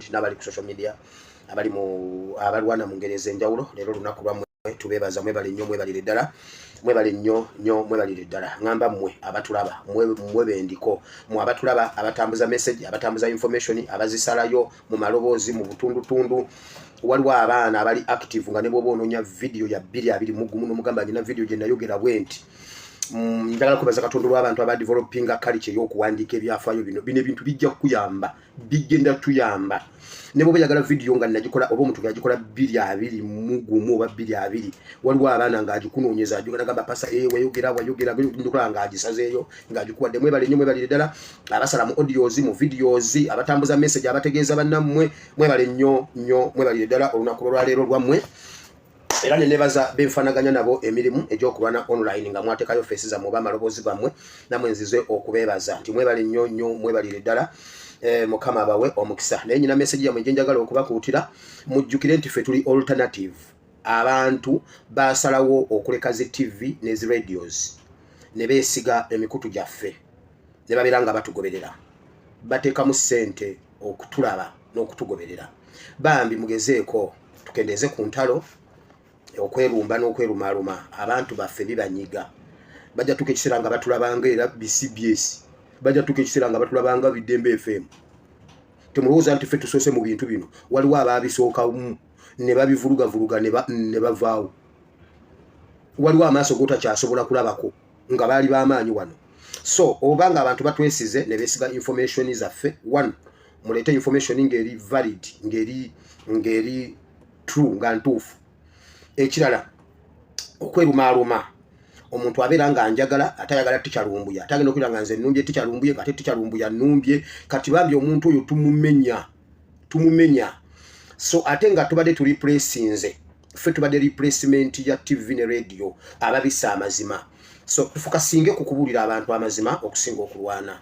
Ground n'abali ku social media, abali mu abalwana mu ngeri ez'enjawulo. Leero olunaku lwammwe, tubeebaza. Mwebale nnyo, mwebalire ddala, mwebale nnyo nnyo, mwebalire ddala. Ŋŋamba mmwe abatulaba, mmwe bendiko, mmwe abatulaba, abatambuza message, abatambuza information, abazisalayo mu maloboozi, mu butundutundu. Waliwo abaana abali active nga ne bwoba onoonya video ya 2021 n'omugamba, "Nyina video gye nayogera bwe nti." Njagala kwebaza Katonda olw'abantu abadevelopinga culture ey'okuwandiika ebyafaayo bino. Bino ebintu bijja kukuyamba, bigenda tuyamba. Ne bwoba oyagala video nga nagikola oba omuntu yagikola 2021 oba 2020, waliwo abaana ng'agikunoonyeza, agamba, "Pasa, eh, wayogera wayogera nkola," ng'agisazeeyo, ng'agikuwadde. Mwebale nnyo, mwebalire ddala abasala mu audios, mu videos, abatambuza message, abategeeza bannammwe. Mwebale nnyo nnyo, mwebalire ddala. Olunaku lwalwaleero lwammwe. Era nenebaza benfanaganya nabo emirimu egyokulwana online, nga mwateekayo face zammwe oba amaloboozi gammwe. Namwe nzize okubeebaza nti mwebale nnyo nnyo, mwebalire ddala. Mukama abawe omukisa. Naye nyina message yammwe gye njagala okubakuutira. Mujjukire nti ffe tuli alternative. Abantu basalawo okuleka zi TV ne zi radios ne beesiga emikutu gyaffe, ne babeera nga batugoberera, bateekamu ssente okutulaba n'okutugoberera. Bambi mugezeeko tukendeeze ku ntalo, okwerumba n'okwerumaaluma. Abantu baffe bibanyiga. Bajja tuka ekiseera nga batulabanga era BCBS, bajja tuka ekiseera nga batulabanga Biddembe FM. Temulowooza nti ffe tusoose mu bintu bino. Waliwo abaabisookamu ne babivulugavuluga ne bavaawo. Waliwo amaaso gotakyasobola kulabako nga baali b'amaanyi wano. So oba nga abantu batwesize ne beesiga information zaffe, one, muleete information ng'eri valid, ng'eri true, nga ntuufu. Ekirala, okwerumaaluma. Omuntu abeera nga njagala, ate ayagala Teacher Lumbuye, ate agenda okulira nga nze nnumbye Teacher Lumbuye, nga ate Teacher Lumbuye annumbye. Kati bambi omuntu oyo tumumenya, tumumenya. So ate nga tubadde tureplacinze, ffe tubadde replacement ya TV ne radio ababisa amazima. So tufocusinge ku kubuulira abantu amazima okusinga okulwana.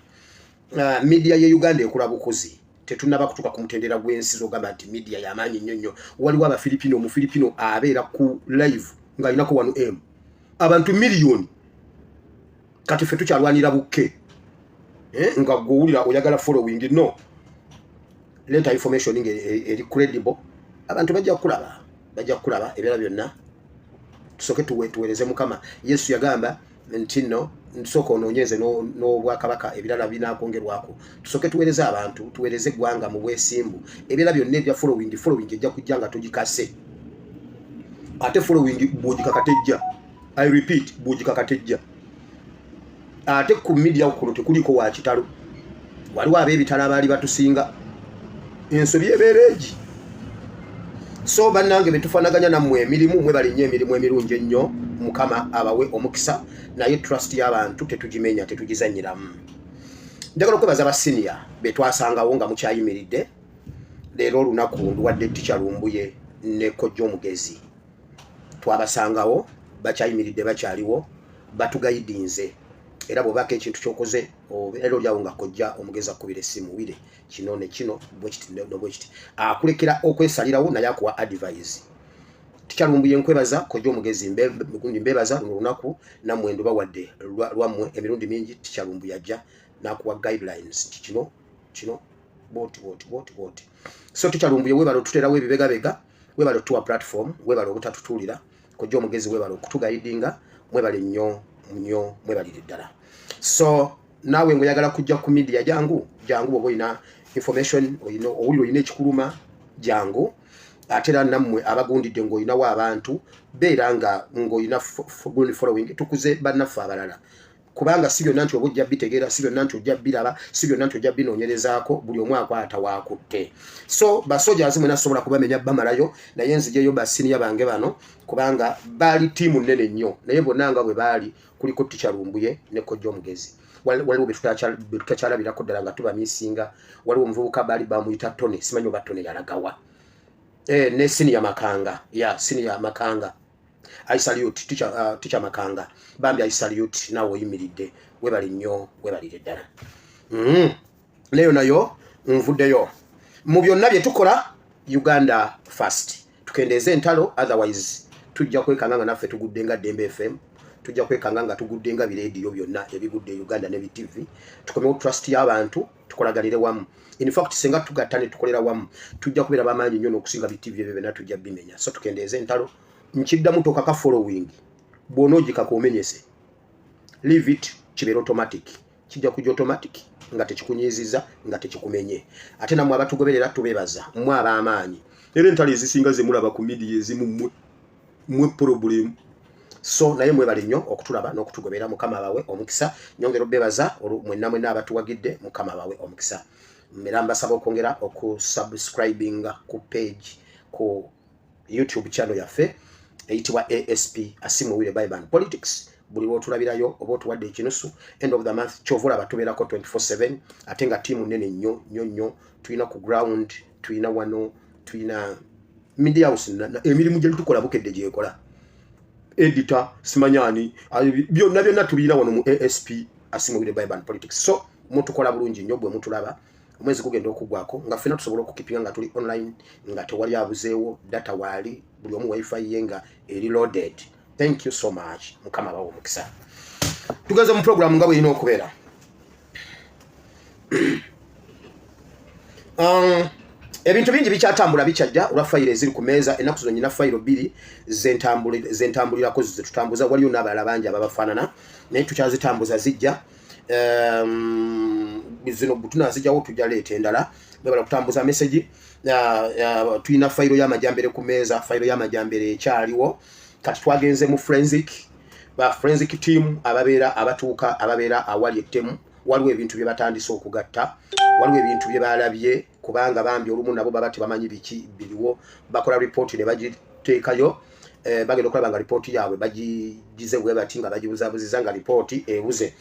Media ye Uganda ekula bukuzi. Tetunaba kutuuka ku mutendera gw'ensi zogamba nti media yamaanyi nnyo nnyo. Waliwo Abafilipino, Omufilipino abeera ku live ng'alinako 1M, abantu miliyoni. Kati ffe tukyalwanira bukke, eh, nga gwowulira oyagala following. No leeta information nga eri credible, abantu bajja kukulaba, bajja kukulaba. Ebirala byonna tusooke tuweereze Mukama. Yesu yagamba nti nno nsooka onoonyeze n'obwakabaka, ebirala binaakwongerwako. Tusooke tuweereze abantu, tuweereze eggwanga mu bwesimbu. Ebirala byonna ebya following, following ejja kujja nga tugikase. Ate following bw'ogikaka tejja. I repeat, bw'ogikaka tejja. Ate ku media kuno tekuliko wa kitalo. Waliwo ab'ebitalo abaali batusinga, ensobi ebeera egi. So bannange betufaanaganya nammwe emirimu, mwebale nnyo emirimu emirungi ennyo. Mukama abawe omukisa. Naye trust y'abantu tetugimenya, tetugizanyiramu. Njagala okwebaza basiniya betwasangawo nga mukyayimiridde. Leero olunaku nduwadde Teacher Lumbuye ne Kojja Omugezi. Twabasangawo bakyayimiridde, bakyaliwo, batuguidinze. Era bw'obaako ekintu kyokoze, era oliawo nga Kojja Omugezi akubira essimu, "Wire kino ne kino bwekiti nobwekiti," akulekera okwesalirawo, naye akuwa advice. Teacher Lumbuye nkwebaza, Kojja Omugezi gundi mbebaza. Luno olunaku nammwe ndubawadde lwammwe. Emirundi mingi Teacher Lumbuye ajja n'akuwa guidelines nti kino kino bwoti bwoti bwoti bwoti. So Teacher Lumbuye, webale otuteerawo ebibegabega, webale otuwa platform, webale obutatutuulira. Kojja Omugezi, webale okutuguidinga. Mwebale nnyo nnyo, mwebalire ddala. So naawe ngaoyagala kujja ku media, jangu, jangu. Bwoba olina information, owulira olina ekikuluma, jangu. Ate era nammwe abagundidde ng'olinawo abantu, beera nga ng'olina gundi following, tukuze bannaffe abalala, kubanga si byonna nti oba ojja bitegeera, si byonna nti ojja biraba, si byonna nti ojja binoonyerezaako. Buli omu akwata waakutte. So basoja mwena sobola kubamenya bamalayo, naye nzijeyo basiniya bange bano, kubanga baali ttiimu nnene nnyo. Naye bonna nga bwe baali, kuliko Teacher Lumbuye ne Kojja Omugezi. Waliwo betutakyalabirako ddala nga tubamissinga. Waliwo omuvubuka baali bamuyita Tony, simanyi oba Tony yalagawa. Ne Senior Makanga ya Senior Makanga, I salute teacher, Teacher Makanga bambi, I salute. Nawe oyimiridde, webale nnyo, webalire ddala. Neyo nayo nvuddeyo. Mu byonna bye tukola, Uganda first. Tukendeeze entalo, otherwise tujja kwekanga nga naffe tugudde nga Ddembe FM, tujja kwekanga nga tugudde nga birediyo byonna ebigudde e Uganda ne bi TV. Tukomewo trust y'abantu. Tukolaganire wamu. In fact, singa tugatta ne tukolera wamu, tujja kubeera bamaanyi nnyo n'okusinga bi TV ebyo byonna, tujja bimenya. So tukendeeze entalo. Nkiddamu, tokaka following. Bw'onoogikaka omenyese. Leave it kibeere automatic, kijja kujja automatic nga tekikunyiiziza, nga tekikumenye. Ate nammwe abatugoberera tubeebaza, mmwe ab'amaanyi. Era entalo ezisinga zemulaba ku media ezimu, mmwe mmwe problem. So naye mwebale nnyo okutulaba n'okutugobera. Mukama abawe omukisa. Nyongera obebaza mwenna mwenna abatuwagidde. Mukama abawe omukisa. Era mbasaba okwongera okusubscribinga ku page, ku YouTube channel yaffe eyitibwa ASP, Asimu Wire Biban Politics. Buli lwotulabirayo oba otuwadde ekinusu. End of the month kyova olaba tubeerako 24/7, ate nga tiimu nene nnyo nnyo nnyo. Tulina ku ground, tulina wano, tulina media house, emirimu gye tukola Bukedde gyekola, editor simanyani, byonna byonna tubiina wano mu ASP, Asimu Wire Biban Politics. So mutukola bulungi nnyo bwe mutulaba. Omwezi gugenda okuggwako nga ffena tusobola okukipinga nga tuli online, nga tewali abuzeewo, data waali, buli omu wifi ye nga eri loaded. Thank you so much. Mukama bawo omukisa. Tugenze mu program nga bwerina okubeera. Ebintu bingi bikyatambula, bikyajja olwa fayiro eziri ku meeza. Ennaku zino nyina fayiro bbiri zentambulirako, zetutambuza. Waliyo n'abalala bangi ababafaanana, naye tukyazitambuza, zijja. Zino tunazijjawo, tujja leeta endala. Bebala kutambuza message. Tulina fayiro y'amajambere ku meeza. Fayiro y'amajambere ekyaliwo. Kati twagenze mu forensic, ba forensic team ababeera abatuuka ababeera awali ettemu. Waliwo ebintu bye batandise okugatta, waliwo ebintu bye balabye, kubanga bambi olumu nabo baba tebamanyi biki biriwo. Bakola ripooti ne bagiteekayo. Bagenda okulaba nga ripooti yaabwe bagigize bwe bati nga bagibuzabuziza, nga ripooti ebuze.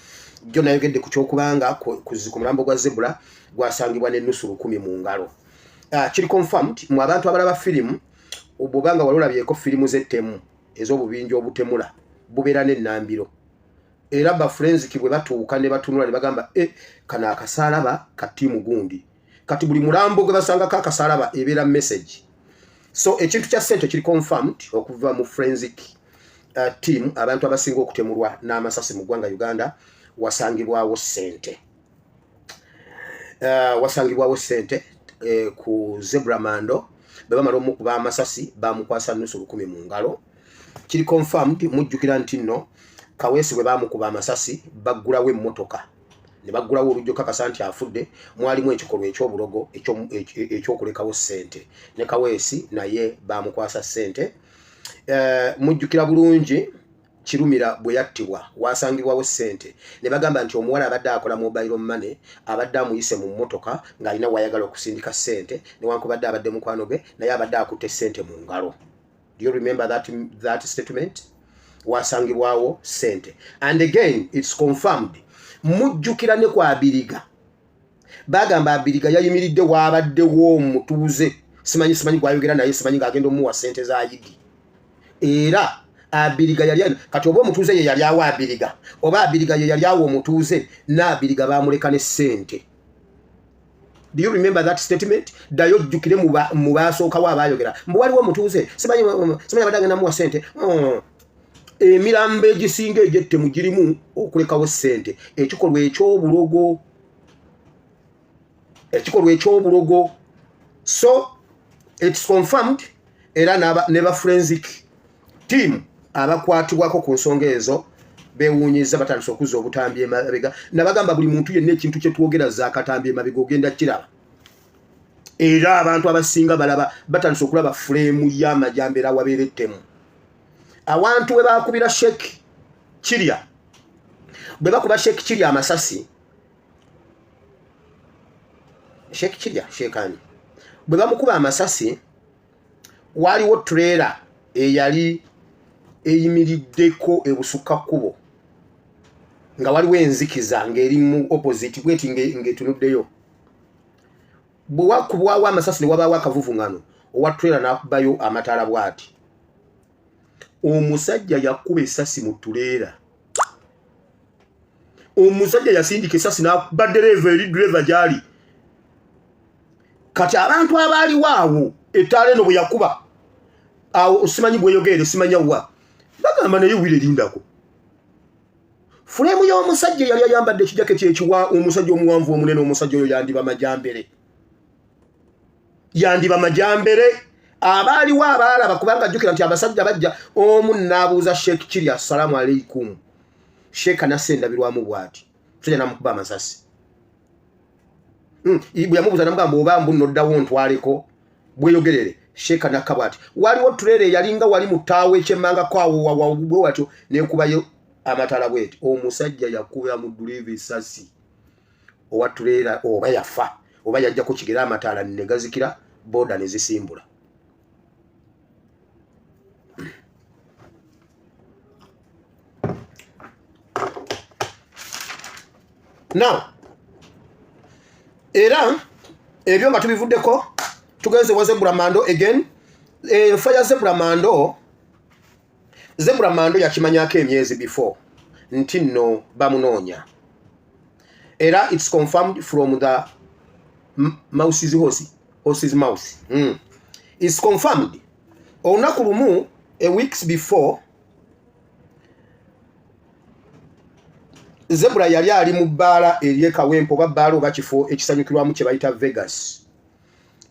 Jjo nayogedde ku kyokubanga ku mulambo gwa Zebula gwasangibwa n'ennusu 1000 mu ngalo. Kiri confirmed mu abantu abalaba firimu. Bwobanga wali olabyeko firimu z'ettemu ez'obubinja obutemula, bubeera n'ennambiro. Era ba forensic bwe batuuka ne batunula ne bagamba, "E, kano akasaalaba ka ttiimu gundi." Kati buli mulambo gwe basangako akasaalaba ebeera message. So ekintu kya ssente kiri confirmed okuva mu forensic team. Abantu abasinga okutemulwa n'amasasi mu ggwanga Uganda, wasangibwawo ssente, wasangibwawo ssente. Ku Zebra Mando, bwe bamala omukuba amasasi, bamukwasa nusu 1000 mu ngalo. Kiri confirmed. Mujjukira nti nno Kaweesi bwe bamukuba amasasi, baggulawo emmotoka ne baggulawo olujjo kakasa nti afudde. Mwalimu ekikolwa ekyobulogo ekyokulekawo ssente. Ne Kaweesi naye bamukwasa ssente. Mujjukira bulungi Kirumira bwe yattibwa, wasangibwawo ssente ne bagamba nti omuwala abadde akola mobile money abadde amuyise mu mmotoka ng'alina wayagala okusindika ssente, newankubadde abadde mukwano gwe, naye abadde akutte ssente mu ngalo. Do you remember that statement? Wasangibwawo ssente, and again it's confirmed. Mujjukira ne ku Abiriga, bagamba Abiriga yayimiridde waabaddewo omutuuze, simanyi simanyi gwayogera naye, simanyi ng'agenda omuwa ssente za yidi. Era Abiriga yali, kati oba omutuuze ye yali awa Abiriga, oba Abiriga ye yali awa omutuuze, n'Abiriga bamuleka ne ssente. Do you remember that statement? Ddayo ojjukire mu baasookawo abaayogera mbu waliwo omutuuze, simanyi simanyi abadde agenda muwa ssente. Emirambo egisinga egyettemu girimu okulekawo ssente, ekikolwa ekyobulogo, ekikolwa ekyobulogo. So it's confirmed. Era ne ba forensic team abakwatibwako ku nsonga ezo bewuunyiza, batandise okuzza obutambi emabega. Nabagamba buli muntu yenna ekintu kyetwogera zaakatambi emabega, ogenda kiraba. Era abantu abasinga balaba, batandise okulaba fuleemu y'amajambera awabeera ettemu, awantu we bakubira Sheikh Kirya. Bwe bakuba Sheikh Kirya amasasi, Sheikh Kirya Sheekani bwe bamukuba amasasi, waliwo trailer eyali eyimiriddeko ebusukka kkubo, nga waliwo enzikiza ng'eri mu opposite bweti ng'etunuddeyo. Bwe wakubwawo amasasi ne wabaawo akavuvuŋŋano, owa trailer n'akubayo amataala bw'ati. Omusajja yakuba essasi mu trailer. Omusajja yasindika essasi n'akuba dereeva, eri dereeva gy'ali. Kati abantu abaaliwo awo, ettaala eno bwe yakuba awo, simanyi bweyogeere, simanya wa, bagamba naye wire erindako. Fuleemu y'omusajja eyali ayambadde ekijaketi ekiwa omusajja omuwanvu omunene, omusajja oyo yandiba majambere, yandiba majambere. Abaaliwo abaalaba, kubanga jjukira nti abasajja bajja omu n'abuuza Sheekh Kiri, "Assalaamu aleikum." Sheeka nassa endabirwamu bw'ati, musajja namukuba amasasi. Bwe yamubuuza namugamba, "Oba mbu noddawo ntwaleko bweyogerere?" Sheeka nakka bw'ati. Waliwo turere eyalinga wali mu ttaawo ekyemmangako awo bwe watyo, nekubayo amataala bweti. Omusajja yakuba mu duliva esasi owa tureera, oba yafa oba yajjako kigere, amataala ne gazikira, boda ne zisimbula. Now era ebyo nga tubivuddeko, tugenze wa Zebra Mando again. Enfa ya Zebra Mando, Zebra Mando yakimanyako emyezi before nti nno bamunoonya, era it's confirmed from the mouse's horse, horse's mouth. It's confirmed. Olunaku lumu, a weeks before, Zebra yali ali mu bbaala eryekawempe, oba bbaala oba kifo ekisanyukirwamu kye bayita Vegas.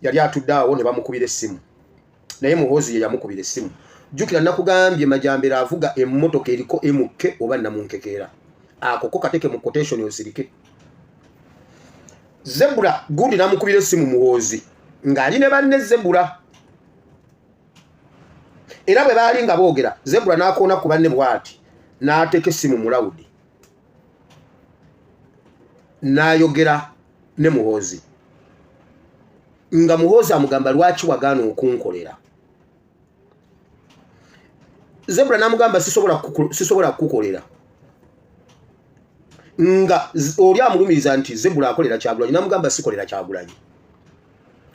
Yali atudde awo ne bamukubira essimu, naye Muhoozi ye yamukubira essimu. Jjukira nakugambye Majambere avuga emmotoka eriko MK oba namunkekeera ako ko kateke mu quotation, osirike. Zebra gundi namukubira essimu Muhoozi ng'ali ne banne. Zebra era bwe baali nga boogera, Zebra n'akoona ku banne bw'ati, n'ateeka essimu mu loud, n'ayogera ne Muhoozi, nga Muhoozi amugamba, "Lwaki wagaana okunkolera?" Zebra n'amugamba, "Sisobola kukukolera," nga oli amulumiriza nti Zebra akolera Kyagulanyi. N'amugamba, "Sikolera Kyagulanyi,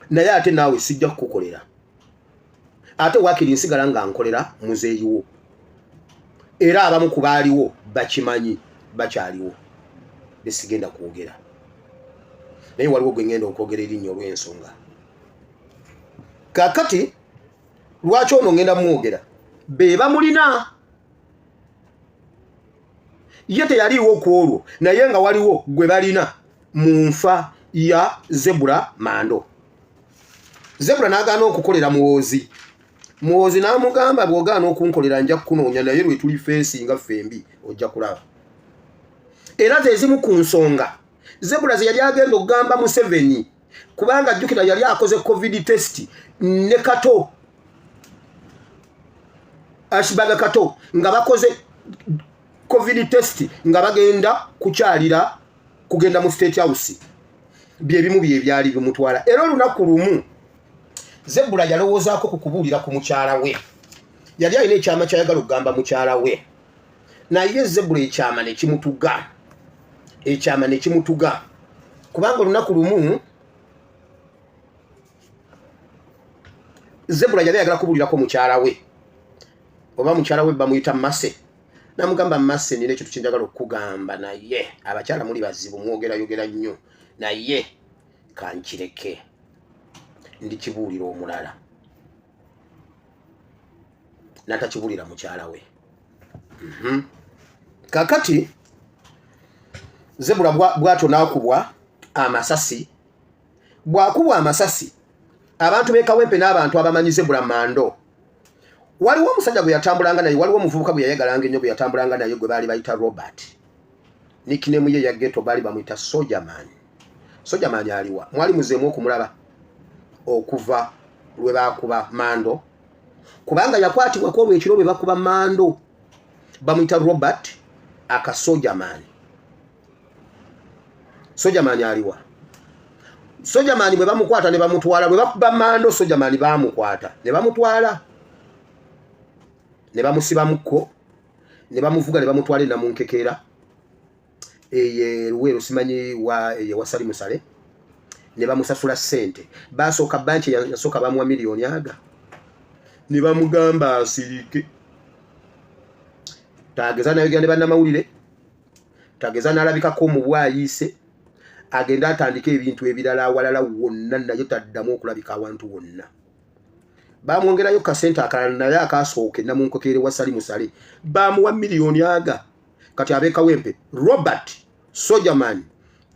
naye ate naawe sijja kukukolera, ate wakiri nsigala nga nkolera muzeeyiwo." Era abamu ku baaliwo bakimanyi, bakyaliwo, besigenda kwogera, naye waliwo gwe ngenda okwogera erinnya olw'ensonga. Kakati lwaki ono ngenda mwogera? Be bamulina, ye teyaliiwo ku olwo, naye nga waliwo gwe balina mu nfa ya Zebra Mando. Zebra n'agaana okukolera Muwoozi. Muwoozi n'amugamba, "Bw'ogaana okunkolera, nja kukunoonya, naye lwe tuli feesi nga ffembi ojja kulaba." Era ze zimu ku nsonga Zebra ze yali agenda okugamba Museveni, kubanga jjukira yali akoze COVID test ne Kato Ashibaga Kato, nga bakoze COVID test nga bagenda kukyalira kugenda mu State House. Byebimu bye byali bimutwala. Era olunaku lumu Zebula yalowoozaako ku kubuulira ku mukyala we. Yali alina ekyama kyayagala okugamba mukyala we, naye Zebula ekyama ne kimutuga, ekyama ne kimutuga, kubanga olunaku lumu Zebula yali ayagala kubuulirako mukyala we, oba mukyala we bamuyita Mase. Namugamba, "Mase, nina ekintu kyenjagala okukugamba, naye abakyala muli bazibu, mwogerayogera nnyo, naye kankireke, ndikibuulira omulala." Natakibuulira mukyala we. Kakati Zebula bwatyo n'akubwa amasasi. Bw'akubwa amasasi, abantu b'e Kawempe n'abantu abamanyi Zebula Mando, waliwo omusajja gwe yatambulanga naye, waliwo omuvubuka gwe yayagalanga ennyo, gwe yatambulanga naye, gwe baali bayita Robert. Nickname ye ya ghetto baali bamuyita Sojaman. Sojaman aliwa? Mwali muzeemu okumulaba okuva lwe bakuba Mando, kubanga yakwatibwako olwo ekiro lwe bakuba Mando. Bamuyita Robert aka Sojaman. Sojaman aliwa? Sojaman bwe bamukwata ne bamutwala, lwe bakuba Mando, Sojaman bamukwata ne bamutwala ne bamusibamukko, ne bamuvuga ne bamutwala enamunkekeera eye Luweero, simanyi wa, eye wasali musale, ne bamusasula ssente. Basooka banki yasooka bamuwa miliyoni aga, ne bamugamba asirike, tageza nayogera ne bannamawulire, tageza n'alabikako mu bwayiise, agende atandike ebintu ebirala awalala wonna, naye taddamu okulabika awantu wonna. Bamwongerayo kasente akalala, naye akasooka enamunkokeere wasali musale bamuwa miliyoni aga. Kati ab'ekawempe Robert Sojaman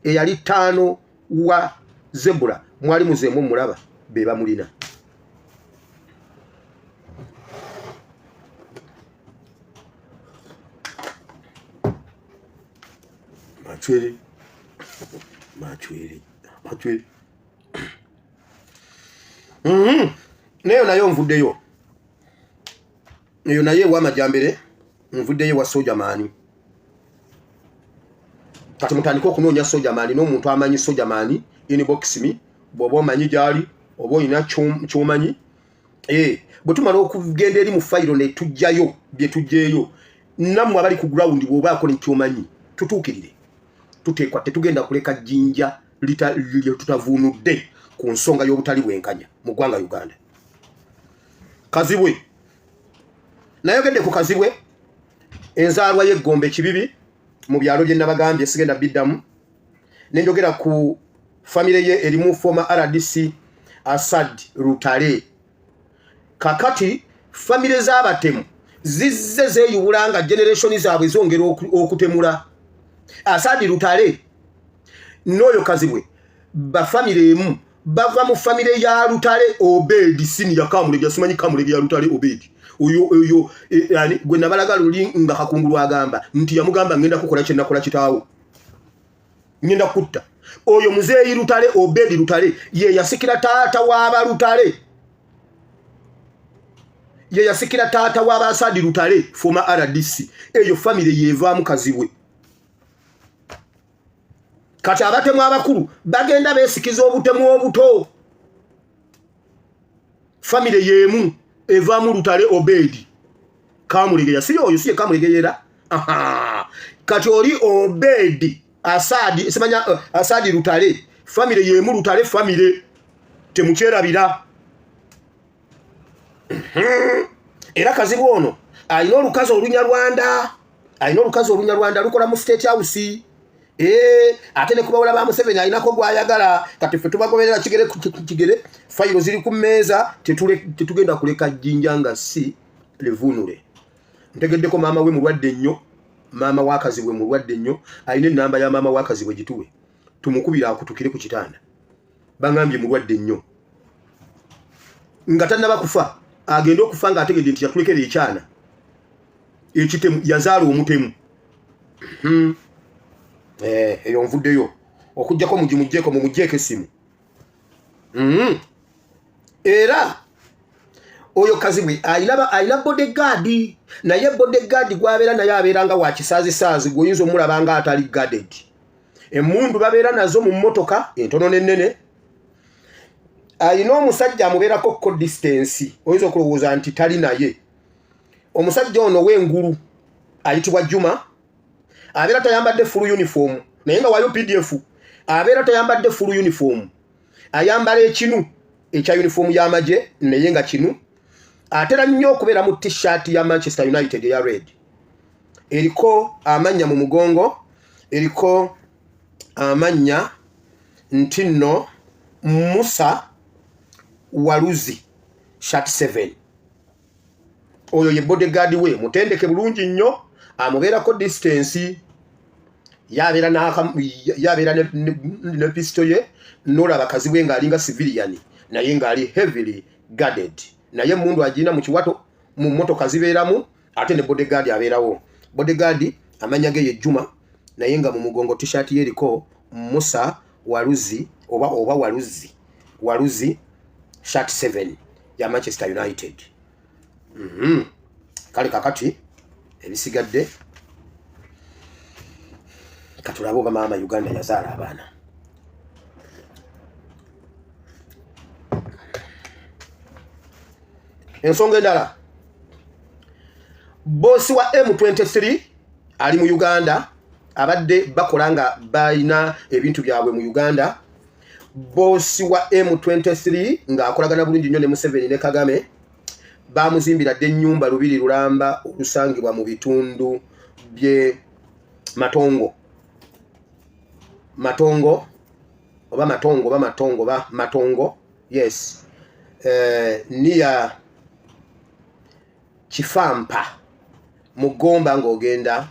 eyali ttaano wa Zebula mwali muzeemu mulaba be bamulina. Machwere machwere machwere. Neyo nayo nvuddeyo eyo naye ewa Majambere, nvuddeyo ewa Sojamani. Kati mutandike okunoonya Sojamani n'omuntu amanyi Sojamani, inbox me bw'oba omanyi gy'ali oba olina ky'omanyi. Bwe tumala okugenda eri mu fayiro ne tujjayo bye tujjeeyo, nammwe abali ku ground bw'obaako ne ky'omanyi tutuukirire. Tuteekwa tetugenda kuleka jjinja lye tutavuunudde ku nsonga y'obutali bwenkanya mu ggwanga Uganda. Kazibwe nayogedde ku Kazibwe, enzaalwa y'eggombe Kibibi mu byalo bye nabagambye sigenda biddamu, ne njogera ku famire ye erimu former RDC Asad Rutale. Kakati famire z'abatemu zizze zeeyubula nga generation zaabwe zongera okutemula. Asad Rutale n'oyo Kazibwe ba famire emu, bava mu famire ya Lutale Obedi senior Kamulegeya, simanyi Kamulegeya Lutale Obedi oyo oyo yani gwe nabalaga luli nga Kakungulu agamba nti yamugamba ngenda kukola kye nakola kitaawo, ngenda kutta. Oyo muzeeyi Lutale Obedi Lutale ye yasikira taata w'abalutale, ye yasikira taata w'abasadi Lutale former RDC. Eyo famire yevaamu Kazibwe. Kati abatemu abakulu bagenda beesikiza obutemu obuto. Famire y'emu evaamu Lutale Obedi Kamulegeya, si oyo si ye Kamulegeya era. Kati oli Obedi Asadi simanya Asadi Lutale, famire y'emu Lutale famire, temukyerabira. Era Kazibwe ono alina olukazi olunyarwanda, alina olukazi olunyarwanda lukola mu State House. Ate ne kubawula ba Museveni alinako gwayagala. Kati ffe tubagoberera kigere ku kigere, fayiro ziri ku mmeeza, tetugenda kuleka jjinja nga si livuunule. Ntegeddeko maama we mulwadde nnyo, maama wa Kazibwe mulwadde nnyo, alina ennamba ya maama wa Kazibwe gituwe tumukubire akutukire ku kitanda. Bangambye mulwadde nnyo nga tannaba kufa, agenda okufa ng'ategedde nti yatulekera ekyana ekitemu, yazaala omutemu. Eyo nvuddeyo okuggyako mugimuggyeko mumuggyeko essimu. Era oyo Kazibwe alina bodyguard, naye bodyguard gw'abeera naye abeera nga wa kisaazisaazi, gw'oyinza omulaba nga atali guarded. Emmundu babeera nazo mu mmotoka entono n'ennene. Alina omusajja amubeerako ko distance, oyinza okulowooza nti tali naye. Omusajja ono w'engulu ayitibwa Juma, abeera tayambadde full uniform naye nga wa UPDF, abeera tayambadde full uniform, ayambala ekinu ekya uniform y'amagye naye nga kinu atera nnyo okubeera mu t-shirt ya Manchester United eya red, eriko amannya mu mugongo, eriko amannya nti nno Musa Waluzi shirt 7. Oyo ye bodyguard we, mutendeke bulungi nnyo, amubeerako distance, yabeera ne pisto ye, n'olaba Kazibwe ng'alinga civilian naye ng'ali heavily guarded, naye emundu agirina mu kiwato, mu mmotoka zibeeramu, ate ne bodyguard abeerawo. Bodyguard amannya ge ye Juma, naye nga mu mugongo t-shirt ye eriko Musa Waluzi oba Waluzi, Waluzi shirt 7 ya Manchester United. Kale kakati ebisigadde katulabe oba maama Uganda yazaala abaana. Ensonga endala, boosi wa M23 ali mu Uganda, abadde bakola nga balina ebintu byabwe mu Uganda. Boosi wa M23 ng'akolagana bulungi nnyo ne Museveni ne Kagame, bamuzimbira dde ennyumba lubiri lulamba olusangibwa mu bitundu bye Matongo, Matongo oba Matongo oba Matongo oba Matongo, yes, niya Kifampa mu Gomba ng'ogenda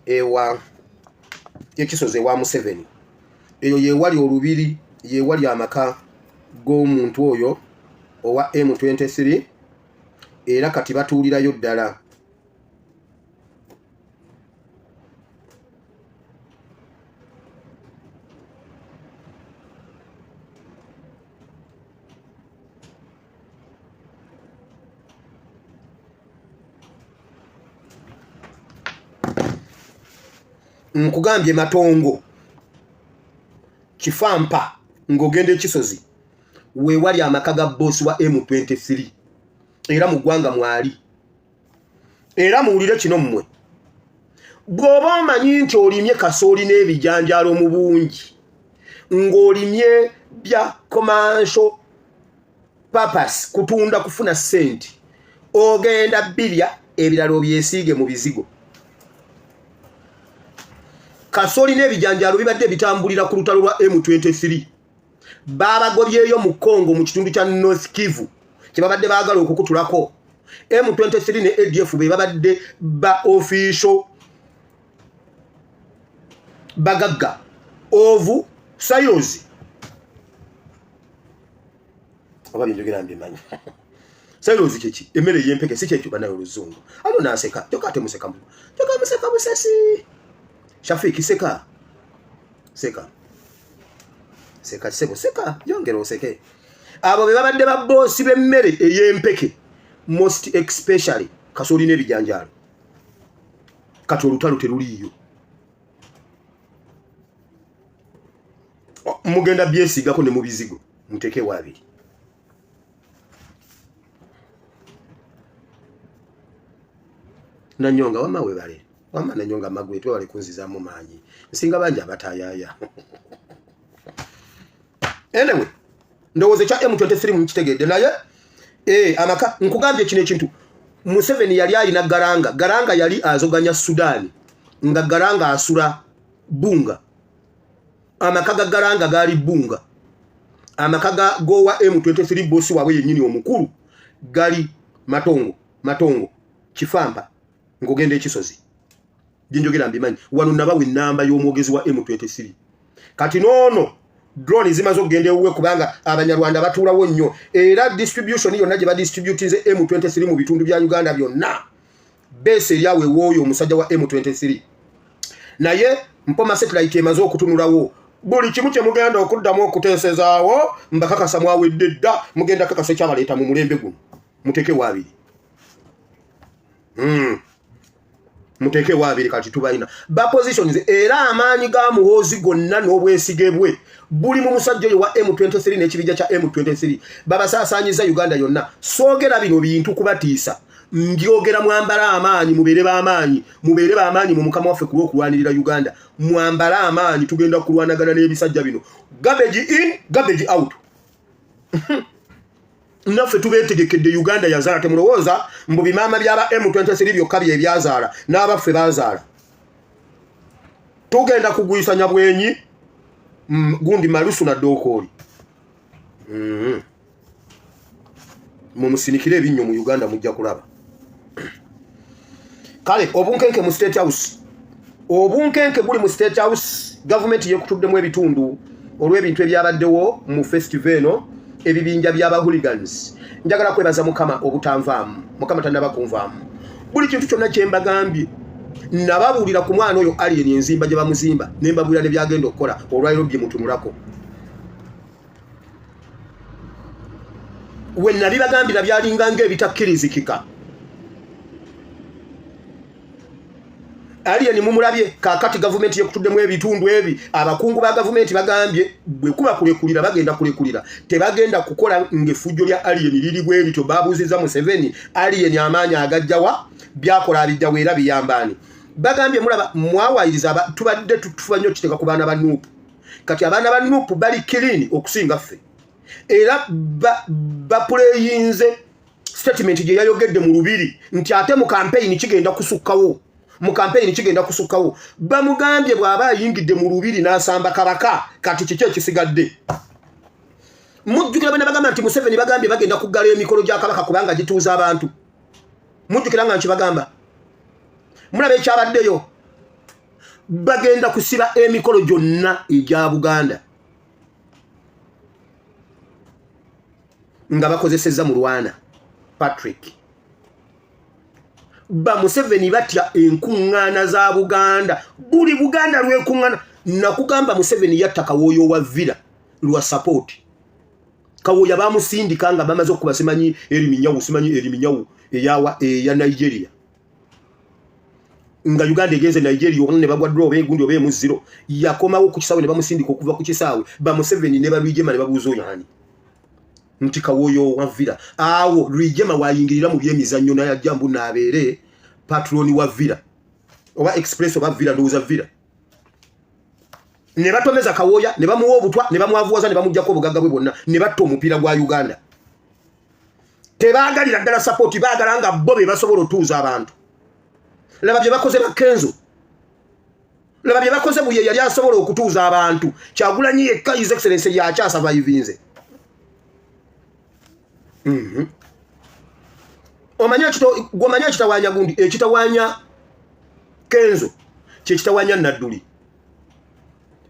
Ewa ekisozi ewa Museveni eyo yewali olubiri, yewali amaka g'omuntu oyo owa M23, era kati batuulirayo ddala. Nkugambye Matongo Kifampa ng'ogenda ekisozi wewali amaka ga boosi wa M23, era mu ggwanga mwali. Era muwulire kino mmwe, bw'oba omanyi nti olimye kasooli n'ebijanjaalo mu bungi, ng'olimye bya commercial purpose, kutunda kufuna ssente, ogenda birya, ebirala obyesiige mu bizigo. Kasooli n'ebijanjaalo bibadde bitambulira ku lutalo lwa M23. Babagobyeyo mu Congo mu kitundu kya North Kivu kye babadde baagala okukutulako. M23 ne ADF be babadde ba official bagagga of silos. Oba byenjogera mbimanyi. Silos kyeki? Emmere ey'empeke, si kyekyo banaye? Oluzungu alo naseka kyokka ate museka, kyokka museka busesi. Shafiki, seka, seka, seka, sebo, seka, yongera oseke. Abo be babadde ba boosi b'emmere ey'empeke, most especially kasooli n'ebijanjaalo. Kati olutalo teruliiyo, mugenda byesiigako ne mu bizigo, muteekewo abiri. Nanyonga, wama webale, wama Nanyonga Magwe, twewale kunzizaamu maanyi, nsinga bangi abatayaya. Anyway, ndowooza ekya M23 mukitegedde. Naye amaka, nkugambye kino ekintu, Museveni yali alina Garanga. Garanga yali azoganya Sudaani, nga Garanga asula Bunga. Amaka ga Garanga gaali Bunga. Amaka ga gowa M23 bosi waabwe yennyini omukulu gali Matongo, Matongo Kifampa ng'ogenda ekisozi. Byenjogera mbimanyi. Wano nabawa enamba y'omwogezi wa M23. Kati noono drone zimaze okugenda ewuwe, kubanga Abanyarwanda batuulawo nnyo, era distribution yonna gye badistributinze M23 mu bitundu bya Uganda byonna, base eryawo ewooyo omusajja wa M23. Naye Mpoma satellite emaze okutunulawo buli kimu kye mugenda okuddamu okuteesezaawo. Mbakakasa mwawedde dda, mugenda kakasa ekyabaleeta mu mulembe guno. Muteekewo abiri. Muteekewo abiri. Kati tubalina ba positions, era amaanyi ga Muhoozi gonna n'obwesige bwe buli mu musajja oyo wa M23 n'ekibinja kya M23. Babasaasaanyiza Uganda yonna. Soogera bino bintu kubatiisa, ndyogera mwambale amaanyi, mubeere b'amaanyi, mubeere b'amaanyi mu Mukama waffe ku lw'okulwanirira Uganda. Mwambale amaanyi, tugenda kulwanagana n'ebisajja bino. Garbage in, garbage out. Naffe tubeetegekedde. Uganda yazaala. Temulowooza mbu bimaama byaba M23 byokka bye byazaala, n'abaffe bazaala. Tugenda kugwisanya bwenyi gundi malusu na dookooli. Mumusinikire ebinnyo mu Uganda, mujja kulaba. Kale obunkenke mu State House, obunkenke buli mu State House. Gavumenti yekutuddemu ebitundu olw'ebintu ebyabaddewo mu festival eno, ebibinja by'aba hooligans. Njagala kwebaza Mukama obutanvaamu. Mukama tannaba kunvaamu. Buli kintu kyonna kye mbagambye, nababuulira ku mwana oyo alien, enzimba gye bamuzimba, ne mbabuulira ne byagenda okukola. Olwaliro bye mutunulako we nabibagambira byalinga ng'ebitakkirizikika. Alien mumulabye kaakati. Gavumenti yekutuddemu ebitundu ebi. Abakungu ba gavumenti bagambye bwe kuba kulekulira, bagenda kulekulira, tebagenda kukola ng'effujjo lya alien liri bwe lityo. Babuuziza Museveni, alien amaanyi agajjawa? Byakola abijjawa era biyambaani? Bagambye mulaba mwawayiriza, tubadde tutufa nnyo kiteeka ku baana ba NUP. Kati abaana ba NUP bali clean okusinga ffe, era bapuleyinze statement gye yayogedde mu lubiri nti ate mu kampeyini kigenda kusukkawo, mu kampeyini kigenda kusukkawo. Bamugambye bw'aba ayingidde mu lubiri n'asamba kabaka, kati kiki ekisigadde? Mujjukira bwe nabagamba nti Museveni bagambye bagenda kuggala emikolo gya kabaka kubanga gituuza abantu? Mujjukira nga nkibagamba? Mulaba ekyabaddeyo. Bagenda kusiba emikolo gyonna egya Buganda nga bakozesezza Mulwana Patrick. Ba Museveni batya enkuŋŋaana za Buganda. Buli Buganda lwekuŋŋaana, nakugamba Museveni yatta Kawooyo wa Villa lwa support. Kawooya bamusindika nga bamaze okukuba simanyi eriminyawu, simanyi eriminyawu eyawa eya Nigeria, nga Uganda egenze Nigeria omu ne bagwa draw oba egundi oba emu zero. Yakomawo ku kisaawe ne bamusindika okuva ku kisaawe, ba Museveni ne balwijema ne babuuza oyo ani, nti Kawooyo wa Villa. Awo Lwijema wayingirira mu byemizannyo nayajja mbu naabeere patroni wa Villa oba Express oba Villa, ndowooza Villa. Ne batomeza Kawooya ne bamuwa obutwa ne bamwavuwaza ne bamuggyako obugagga bwe bwonna ne batta omupiira gwa Uganda. Tebaagalira ddala sapooti, baagala nga bo be basobola otuuza abantu. Laba bye bakoze ba Kenzo, laba bye bakoze buli eyali asobola okutuuza abantu. Kyagulanyi yekka His Excellence yakyasavaivinze. Omanyi ekitawanya gundi, ekitawanya Kenzo kyekitawanya Nadduli.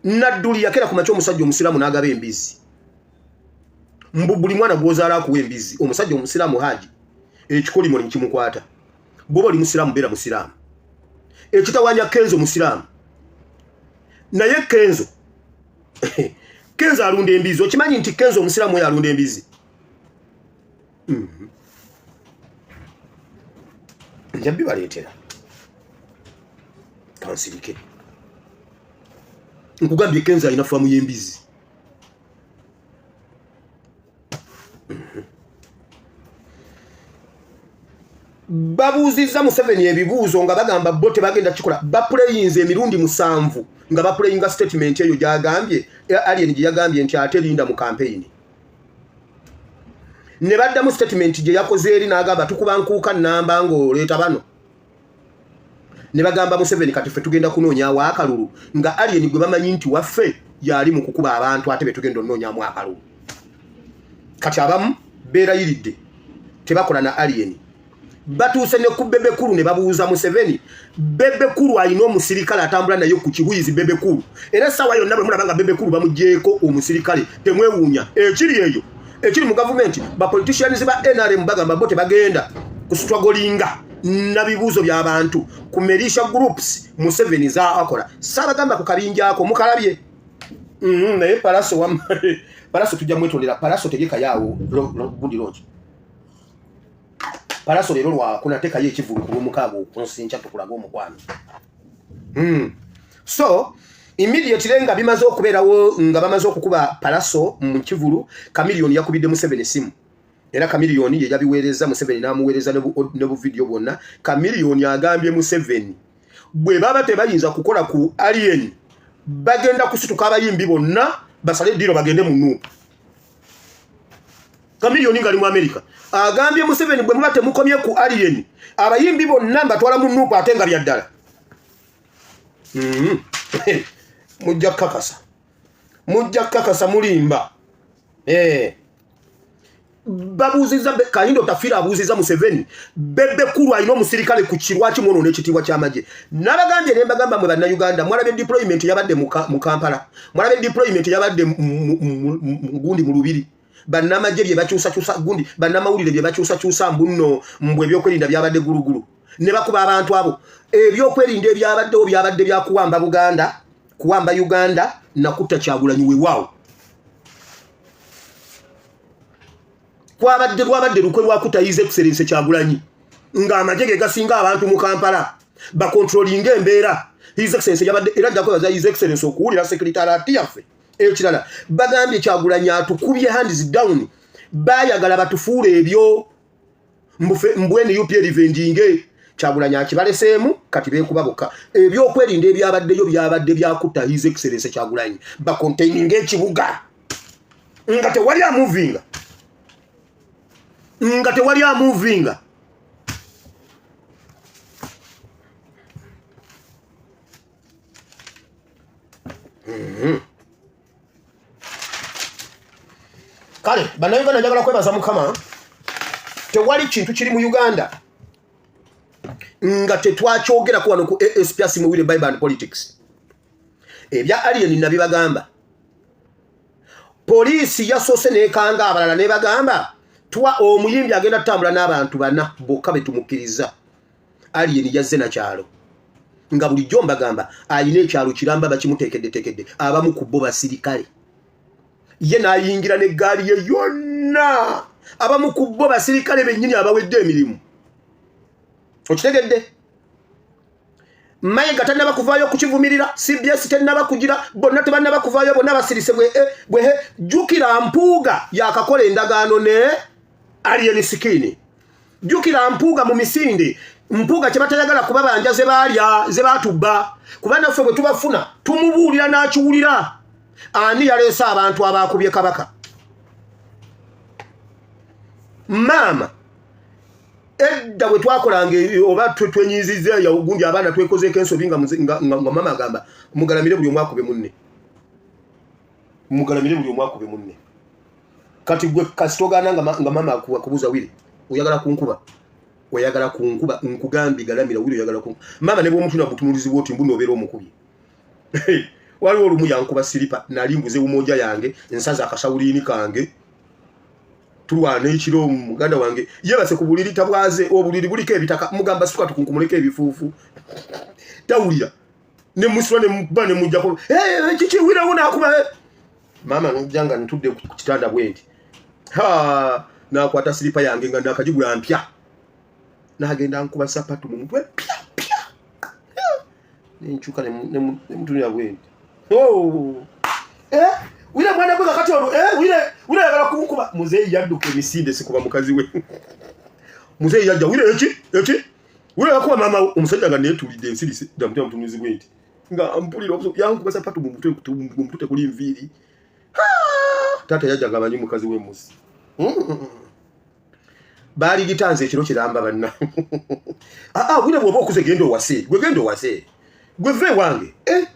Nadduli yakera ku makya omusajja omusiraamu n'agaba embizi, mbu buli mwana gwozaala akuwa embizi. Omusajja omusiraamu haji, ekikolimo nekimukwata. Bwoba oli musiraamu, beera musiraamu. Ekitawanya Kenzo musiraamu, naye Kenzo alunda embizi. Okimanyi nti Kenzo omusiraamu oyo alunda embizi? Nja bibaleetera, kansirike. Nkugambye Kenzo alina faamu y'embizi. Babuuzizza Museveni ebibuuzo nga bagamba bo tebagenda kikola. Bapuleyinze emirundi 7 nga bapuleyinga statement eyo gyagambye Alien gye yagambye nti ate linda mu kampeyini, ne baddamu statement gye yakoze eri n'agamba tukuba nkuuka nnamba ng'oleeta bano. Ne bagamba Museveni kati ffe tugenda kunoonyawo akalulu nga Alien gwe bamanyi nti waffe yali mu kukuba abantu, ate be tugenda onoonyamu akalulu. Kati abamu beerayiridde tebakola na Alien. Batuuse ne ku Bebe Cool ne babuuza Museveni. Bebe Cool alina omusirikale atambula naye ku kihuyizi. Bebe Cool, era essaawa yonna bwe mulaba nga Bebe Cool bamugyeko omusirikale, temwewuunya. Ekiri eyo ekiri mu gavumenti, ba politicians ba NRM bagamba bo tebagenda kustrugglinga na bibuuzo by'abantu ku militia groups Museveni zaakola. Saabagamba ku kabinja ako mukalabye. Naye Palaso, Palaso tujja mwetondera. Palaso, tegekayo gundi longi. Palaso, leero lwakuna, tekayo ekivulu ku lwomukaaga okunsinca tukulaga omukwano. So immediately nga bimaze okubeerawo, nga bamaze okukuba Palaso mu kivulu, Kamiliyoni yakubidde Museveni esimu, era Kamiliyoni ye yabiweereza Museveni n'amuweereza ne buvidiyo bwonna. Kamiliyoni agambye Museveni bwe baba tebayinza kukola ku Alien, bagenda kusituka abayimbi bonna basale eddiiro bagende mu NUP. Kamiliyoni ngali mu Amerika agambye Museveni bwe muba temukomye ku Alien, abayimbi bonna mbatwala mu NUP, ate nga byaddala. Mujja kukakasa, mujja kukakasa mulimba. Babuuziza Kahindo Tafira abuuziza Museveni, Bebe Cool alina omusirikale ku kirwaki mwonoona ekitiibwa ky'amagye? Nabagambye ne mbagamba mwe Bannayuganda, mwalabye deployment yabadde mu Kampala, mwalabye deployment yabadde gundi mu Lubiri, bannamagye bye bakyusakyusa gundi, bannamawulire bye bakyusakyusa mbu nno mbwe ebyokwerinda byabadde gulugulu ne bakuba abantu abo. Ebyokwerinda ebyabaddewo byabadde byakuwamba Buganda, kuwamba Uganda nakutta Kyagulanyi. Weewaawo kwabadde lwabadde lukwe lwakutta His Excellence Kyagulanyi, ng'amagye ge gasinga abantu mu Kampala bakontrolinga embeera. His Excellence yabadde, era ajja kwebaza His Excellence okuwulira secretariat yaffe. Ekirala, bagambye Kyagulanyi atukubye hands down. Bayagala batufuule ebyo mbu NUP erivenjinge. Kyagulanyi akibaleseemu, kati beekuba bokka. Ebyokwerinda ebyabaddeyo byabadde byakutta His Excellence Kyagulanyi, bakontaininga ekibuga nga tewali amuvinga, nga tewali amuvinga. Kale Bannayuganda, njagala kwebaza Mukama. Tewali kintu kiri mu Uganda nga tetwakyogerako wano ku ASP Asimuwire Bible and Politics. Ebya Alien nabibagamba. Poliisi yasoose nekanga abalala nebagamba twa omuyimbi agenda tutambula n'abantu bana bokka betumukkiriza. Alien yazze nakyalo nga bulijjo mbagamba alina ekyalo kiramba bakimuteekeddeteekedde, abamu ku bo basirikale, ye n'ayingira n'eggaali ye yonna, abamu ku bo basirikale bennyini abawedde emirimu. Okitegedde? Mayiga tannaba kuvaayo kukivumirira, CBS tennaba kugira, bonna tebannaba kuvaayo, bonna basirise bwehe. Jjukira Mpuuga yakakola endagaano ne Alien Skin. Jjukira Mpuuga mu misinde, Mpuuga kye batayagala kubabanja ze baalya ze baatubba, kuba naffe bwe tubafuna tumubuulira n'akiwulira. Ani yaleese abantu abaakubye Kabaka? Maama edda bwe twakolanga oba twenyiziza gundi abaana twekozeeko ensobi nga mama agamba mugalamire buli omu akube munne, mugalamire buli omu akube munne. Kati gwe kasitogaana nga mama akubuuza, "Wire, oyagala kunkuba? Oyagala kunkuba? Nkugambye galamira." "Wire, oyagala kunkuba?" Maama ne bwomutuna butunulizi bwoti mbu nobeera omukubye. Waliwo olumu yankuba siripa, nali mbuze bumoja yange, nsaza akasawuliini kange, tulwana ekiro. Muganda wange yebase ku buliri tabwaze, obuliri buliko ebitaka. Mugamba, "Situka tukunkumuleko ebifuufu." Tawulira, nemusula nemukuba nemujjako, "Kiki wirewo?" Nakuba maama nojja nga ntudde ku kitanda bwe nti, nakwata siripa yange nga nakagigula mpya, nagenda nkuba sapatu mu mutwe, pya pya. Nenkyuka nemutunira bwe nti, "Oh. Eh, wire mwana gwe kakati olwo, eh, wire wire ayagala kunkuba." Muzeeyi yadduka emisinde, sikuba mukazi we. Muzeeyi yajja, "Wire, eki eki? Wire yakuba maama we." Omusajja nga neetuulidde ensirise dda, mutunuzi bwe nti nga mpulira yankuba sapatu mu mutwe, mu mutwe tekuli nviiri. Taata yajja nga amanyi mukazi we musi baali gitanze ekiro kiramba banna. Aa, bwire bw'oba okuze genda owase, gwe genda owase, gwe ve wange. Eh,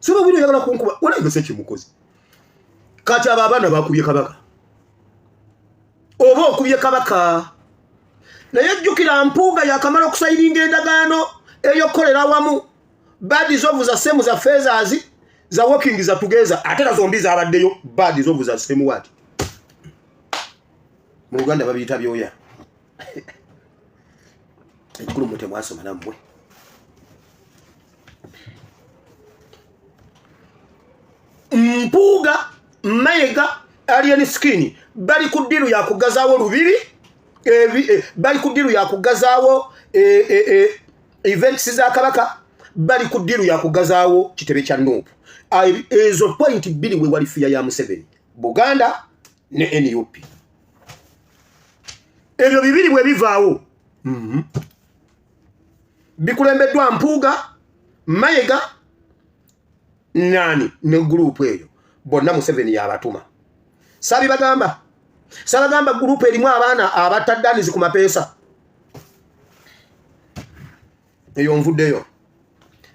soba bwire oyagala kunkuba walayigose kimukozi. Kati abo abaana bakubye Kabaka, oba okubye Kabaka. Naye jjukira Mpuuga yakamala okusayininga endagaano ey'okukolera awamu. Birds of the same za feathers za working za together, ate na zombi zabaddeyo. Birds of the same what? Mu Luganda babiyita byoya. Ekikulu mwe temwasoma nammwe. Mpuuga, Mayiga, Alien Skin bali ku ddiru yakugazaawo lubiri, bali ku ddiru yakugazaawo events za Kabaka, bali ku ddiru yakugazaawo kitebe kya NUP. Ezo point bbiri we wali fear ya Museveni, Buganda ne NUP. Ebyo bibiri bwe bivaawo, Bikulembeddwa Mpuuga, Mayiga, nani ne gurupu eyo bonna Museveni yabatuma. Sabibagamba, sabagamba gurupu erimu abaana abatadanizi ku mapeesa eyo. Nvuddeyo,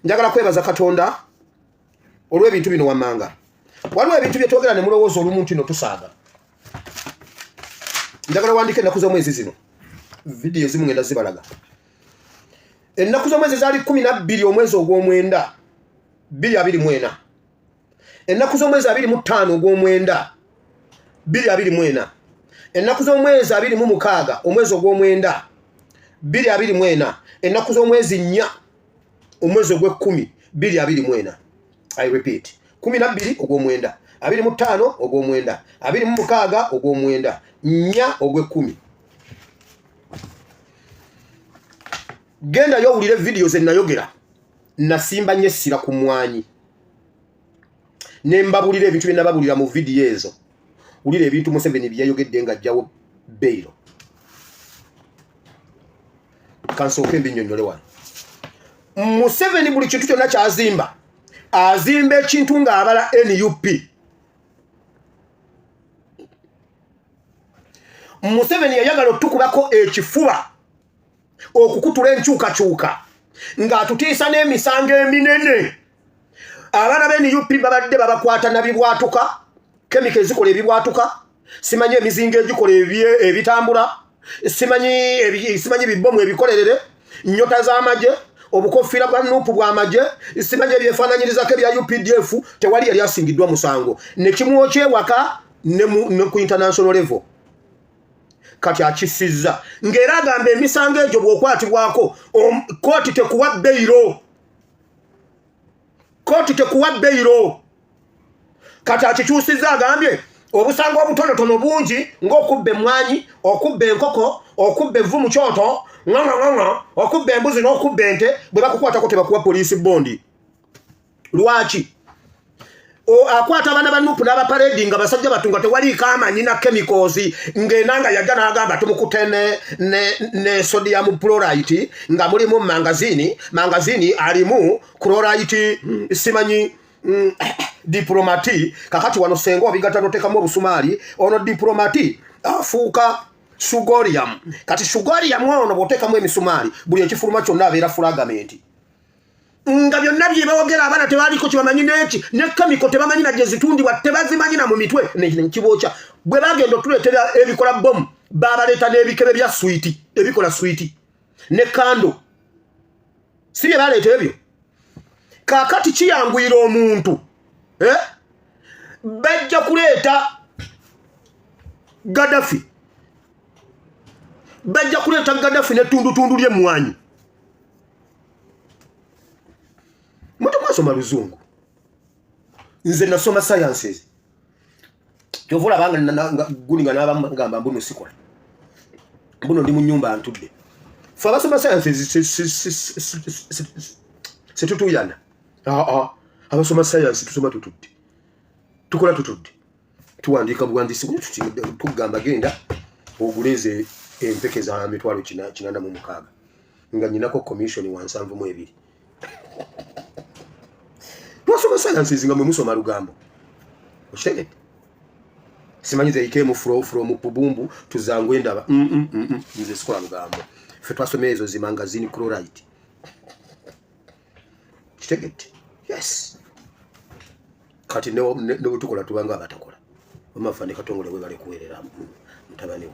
njagala kwebaza Katonda olw'ebintu bino wammanga. Waliwo ebintu byetwogera ne mulowooza olumu nti no tusaaga. Njagala wandika ennaku z'omwezi zino, vidiyo ezimu ngenda zibalaga. Ennaku z'omwezi zaali 12 omwezi ogw'omwenda 2024, ennaku z'omwezi 25 ogw'omwenda 2024, ennaku z'omwezi 26 omwezi ogw'omwenda 2024, ennaku z'omwezi 4 omwezi ogw'ekkumi 2024. I repeat, 12 ogw'omwenda, 25 ogw'omwenda, 26 ogw'omwenda, 4 ogw'ekkumi. Gendayo owulire vidiyo ze nayogera. Nasimba nnyo essira ku mwanyi ne mbabulira ebintu bye nababulira mu vidiyo ezo. Wulira ebintu Museveni bye yayogedde ng'ajjawo bail. Kansooke mbinnyonnyole wano. Museveni buli kintu kyonna kyazimba, azimba ekintu ng'abala NUP. Museveni yayagala otukubako ekifuba okukutula enkyukakyuka ng'atutiisa n'emisango eminene. Abaana ba NUP babadde babakwata na bibwatuka, kemika ezikola ebibwatuka, simanyi emizinga egikola ebitambula, simanyi bibomu ebikolerere, nnyota z'amagye. Obukofiira bwa Nuupu bw'amagye, simanyi ebyefaananyirizako ebya UPDF, tewali yali asingiddwa musango ne kimwokya ewaka ne ku international level. Kati akisizza ng'era agamba emisango egyo bw'okwatibwako kooti tekuwa beyiro, kooti tekuwa beyiro. Kati akikyusizza, agambye obusango obutonotono bungi ng'okubba emmwanyi, okubba enkoko, okubba evvu mu kyoto, ŋŋaŋaŋaŋa, okubba embuzi n'okubba ente, bwe bakukwatako tebakuwa poliisi bondi. Lwaki akwata abaana ba Nupu n'abaparedi nga basajja batu nga tewaliiko amanyi na chemicals, ng'enanga yajja n'agamba tumukute ne sodium chloride nga mulimu manganese, manganese alimu chloride, simanyi diplomati. Kakati wano senga obigatta notekamu obusumaali, ono diplomati afuuka sugorium. Kati sugorium ono bw'oteekamu emisumaali, buli ekifuluma kyonna abeera fragment, nga byonna byebawogera abaana tebaliko kyebamanyi neki ne chemical tebamanyi na gye zitundibwa, tebazimanyi na mu mitwe nekibookya. Bwe bagenda otuleetera ebikola bomu, babaleeta n'ebikebe bya switi ebikola switi ne candle, si bye baleeta ebyo? Kaakati kiyanguyira omuntu, eh? Bajja kuleeta Gaddafi, bajja kuleeta Gaddafi n'ettundutundu ly'emmwanyi. Mutemwasoma luzungu, nze nasoma sciences. Kyova olabanga guni nga nabagamba mbuno sikola, mbuno ndi mu nyumba ntudde. Fe abasoma sciences situtuyana. Abasoma science tusoma tutudde, tukola tutudde, tuwandiika buwandiisi, tugamba genda oguleeze empeke za 806,000 nga nyinako commission wa 72. Twasoma sciences nga mwe musoma lugambo, okitegedde? Simanyi they came from Pubumbu tuzangwe ndaba. Nze sikola lugambo. Ffe twasoma ezo zi manganese chloride, kitegedde? Yes. Kati ne bwetukola tubanga abatakola. Bamafa ne Katongole bwe bali kuweerera mutabani we,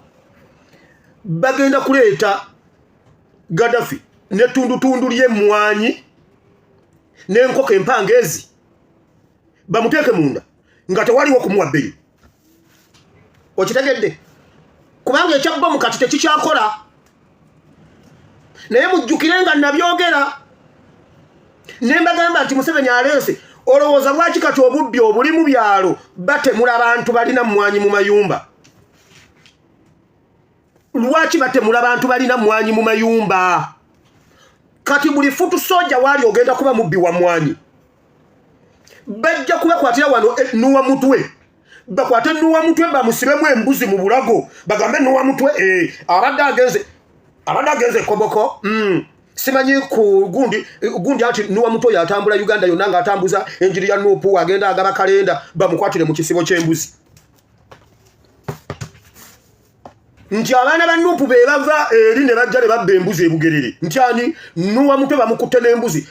bagenda kuleeta Gaddafi n'ettundutundu ly'emmwanyi n'enkoko empanga ezi bamuteeke munda nga tewaliwo kumuwa bbeeyi, okitegedde? Kubanga ekya bomu kati tekikyakola. Naye mujjukire nga nabyogera ne mbagamba nti Museveni aleese. Olowooza lwaki kati obubbi obuli mu byalo, batemula abantu balina mmwanyi mu mayumba? Lwaki batemula abantu balina mmwanyi mu mayumba? Kati buli foot soldier waali ogenda kuba mubbi wa mmwanyi. Bajja kubakwatira wano nuwa mutwe, bakwate nuwa mutwe bamusibemu embuzi mu bulago, bagambe nuwa mutwe abadde agenze koboko, Simanyi ku gundi gundi ati nuwa mutwe yatambula Uganda yonna ng'atambuza enjiri ya Nupu, agenda agaba kalenda, bamukwatire mu kisibo ky'embuzi nti abaana ba Nupu be bava eri ne bajja ne babba embuzi ebugerere, nti ani nuwa mutwe bamukutte n'embuzi.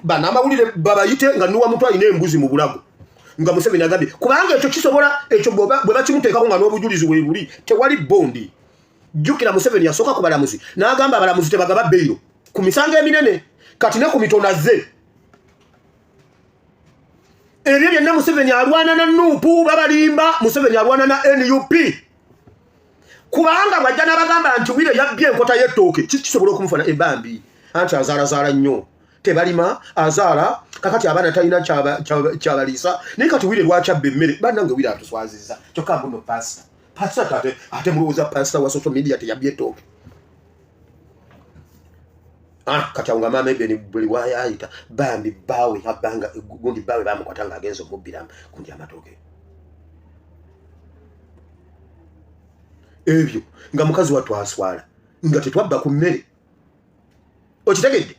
Banamawulire babayite nga nuwa mutwe alina embuzi mu bulago, nga Museveni agambye, kubanga ekyo kisobola, ekyo bwe bakimuteekako nga n'obujulizi bwe buli, tewali bondi. Jjukira Museveni yasooka ku balamuzi n'agamba abalamuzi tebagaba beyiro ku misango eminene, kati ne ku mitono azze. Ebyo byonna Museveni alwana na Nuupu, babalimba. Museveni alwana na NUP kubanga bwajja n'abagamba nti wire yabbye enkota y'ettooke, kisobola okumufana ebambi anti azaalazaala nnyo, tebalima, azaala, kakati abaana talina kyabaliisa. Naye kati wire lwaki abba emmere? Bannange, wire atuswaziza. Kyokka mbuno pasita, pasita ate mulowooza pasita wa social media teyabbye ettooke? Ah, kati awo nga maama Ebeni buli wayayita bambi baawe abbanga gundi, baawe bamukwata nga agenza omubbira gundi amatooke. Ebyo nga mukazi wattu aswala nga tetwabba ku mmere, okitegedde?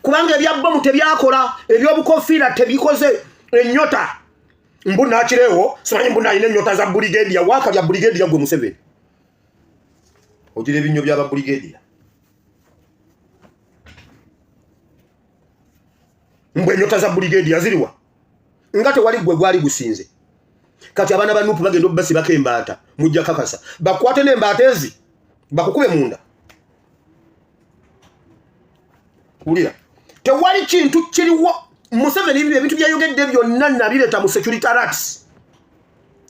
Kubanga ebya bomu tebyakola, ebyobukofiira tebikoze, ennyota mbu nakireewo, simanyi mbu nalina ennyota za brigadier, waakalya brigadier gwe Museveni, ogira ebinnyo byaba brigadier, mbu ennyota za brigadier ziriwa nga tewali gwe gwali gusinze. Kati abaana ba Nupu bagenda obbasibako embaata, mujja kakasa bakwate n'embaata ezi bakukube munda. Wulira, tewali kintu kiriwo. Museveni ebyo ebintu byayogedde byonna nabireeta mu security rats,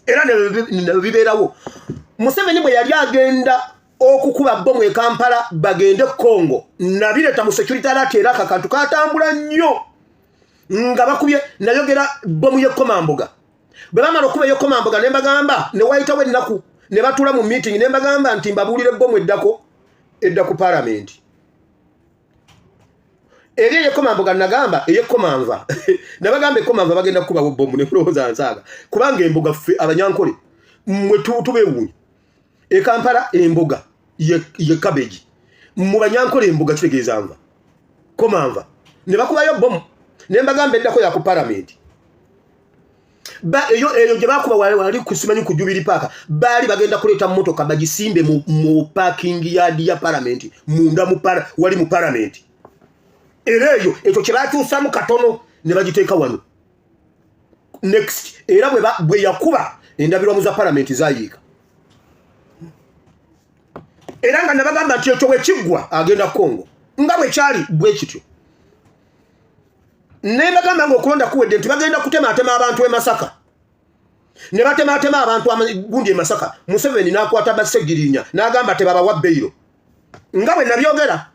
era nebibeerawo. Museveni bwe yali agenda okukuba bomu e Kampala bagende Congo, nabireeta mu security alert, era akakantu katambula nnyo nga bakubye. Nayogera bomu y'ekkomamboga, bwe bamala okuba ey'ekkomamboga ne mbagamba, ne wayitawo ennaku ne batuula mu meeting, ne mbagamba nti mbabuulire bomu eddako edda ku palamenti eri eyekomamboga. Nagamba eyekomanva, nabagamba ekomanva bagenda kukubawo bomu, ne mulowooza nsaaga, kubanga emboga ffe Abanyankole mwe tubeewuunya. E Kampala emboga ye cabbage, mu Banyankole emboga kitegeeza nva, komanva. Ne bakubayo bomu, ne mbagamba eddako ya ku palamenti. Eyo eyo gye bakuba wali kusimanyi ku Jubilee Park, baali bagenda kuleeta mmotoka bagisimbe mu parking yard ya palamenti munda mu wali mu palamenti. Era eyo ekyo kye bakyusamu katono ne bagiteeka wano next. Era bwe yakuba, endabirwamu za palamenti zayiika, era nga nabagamba nti ekyo bwe kiggwa agenda Congo, nga bwe kyali bwe kityo. Ne bagamba nga okulonda kuwedde nti bagenda kutematema abantu e Masaka, ne batematema abantu gundi e Masaka. Museveni n'akwata Basegirinya n'agamba tebabawa bail, nga bwe nabyogera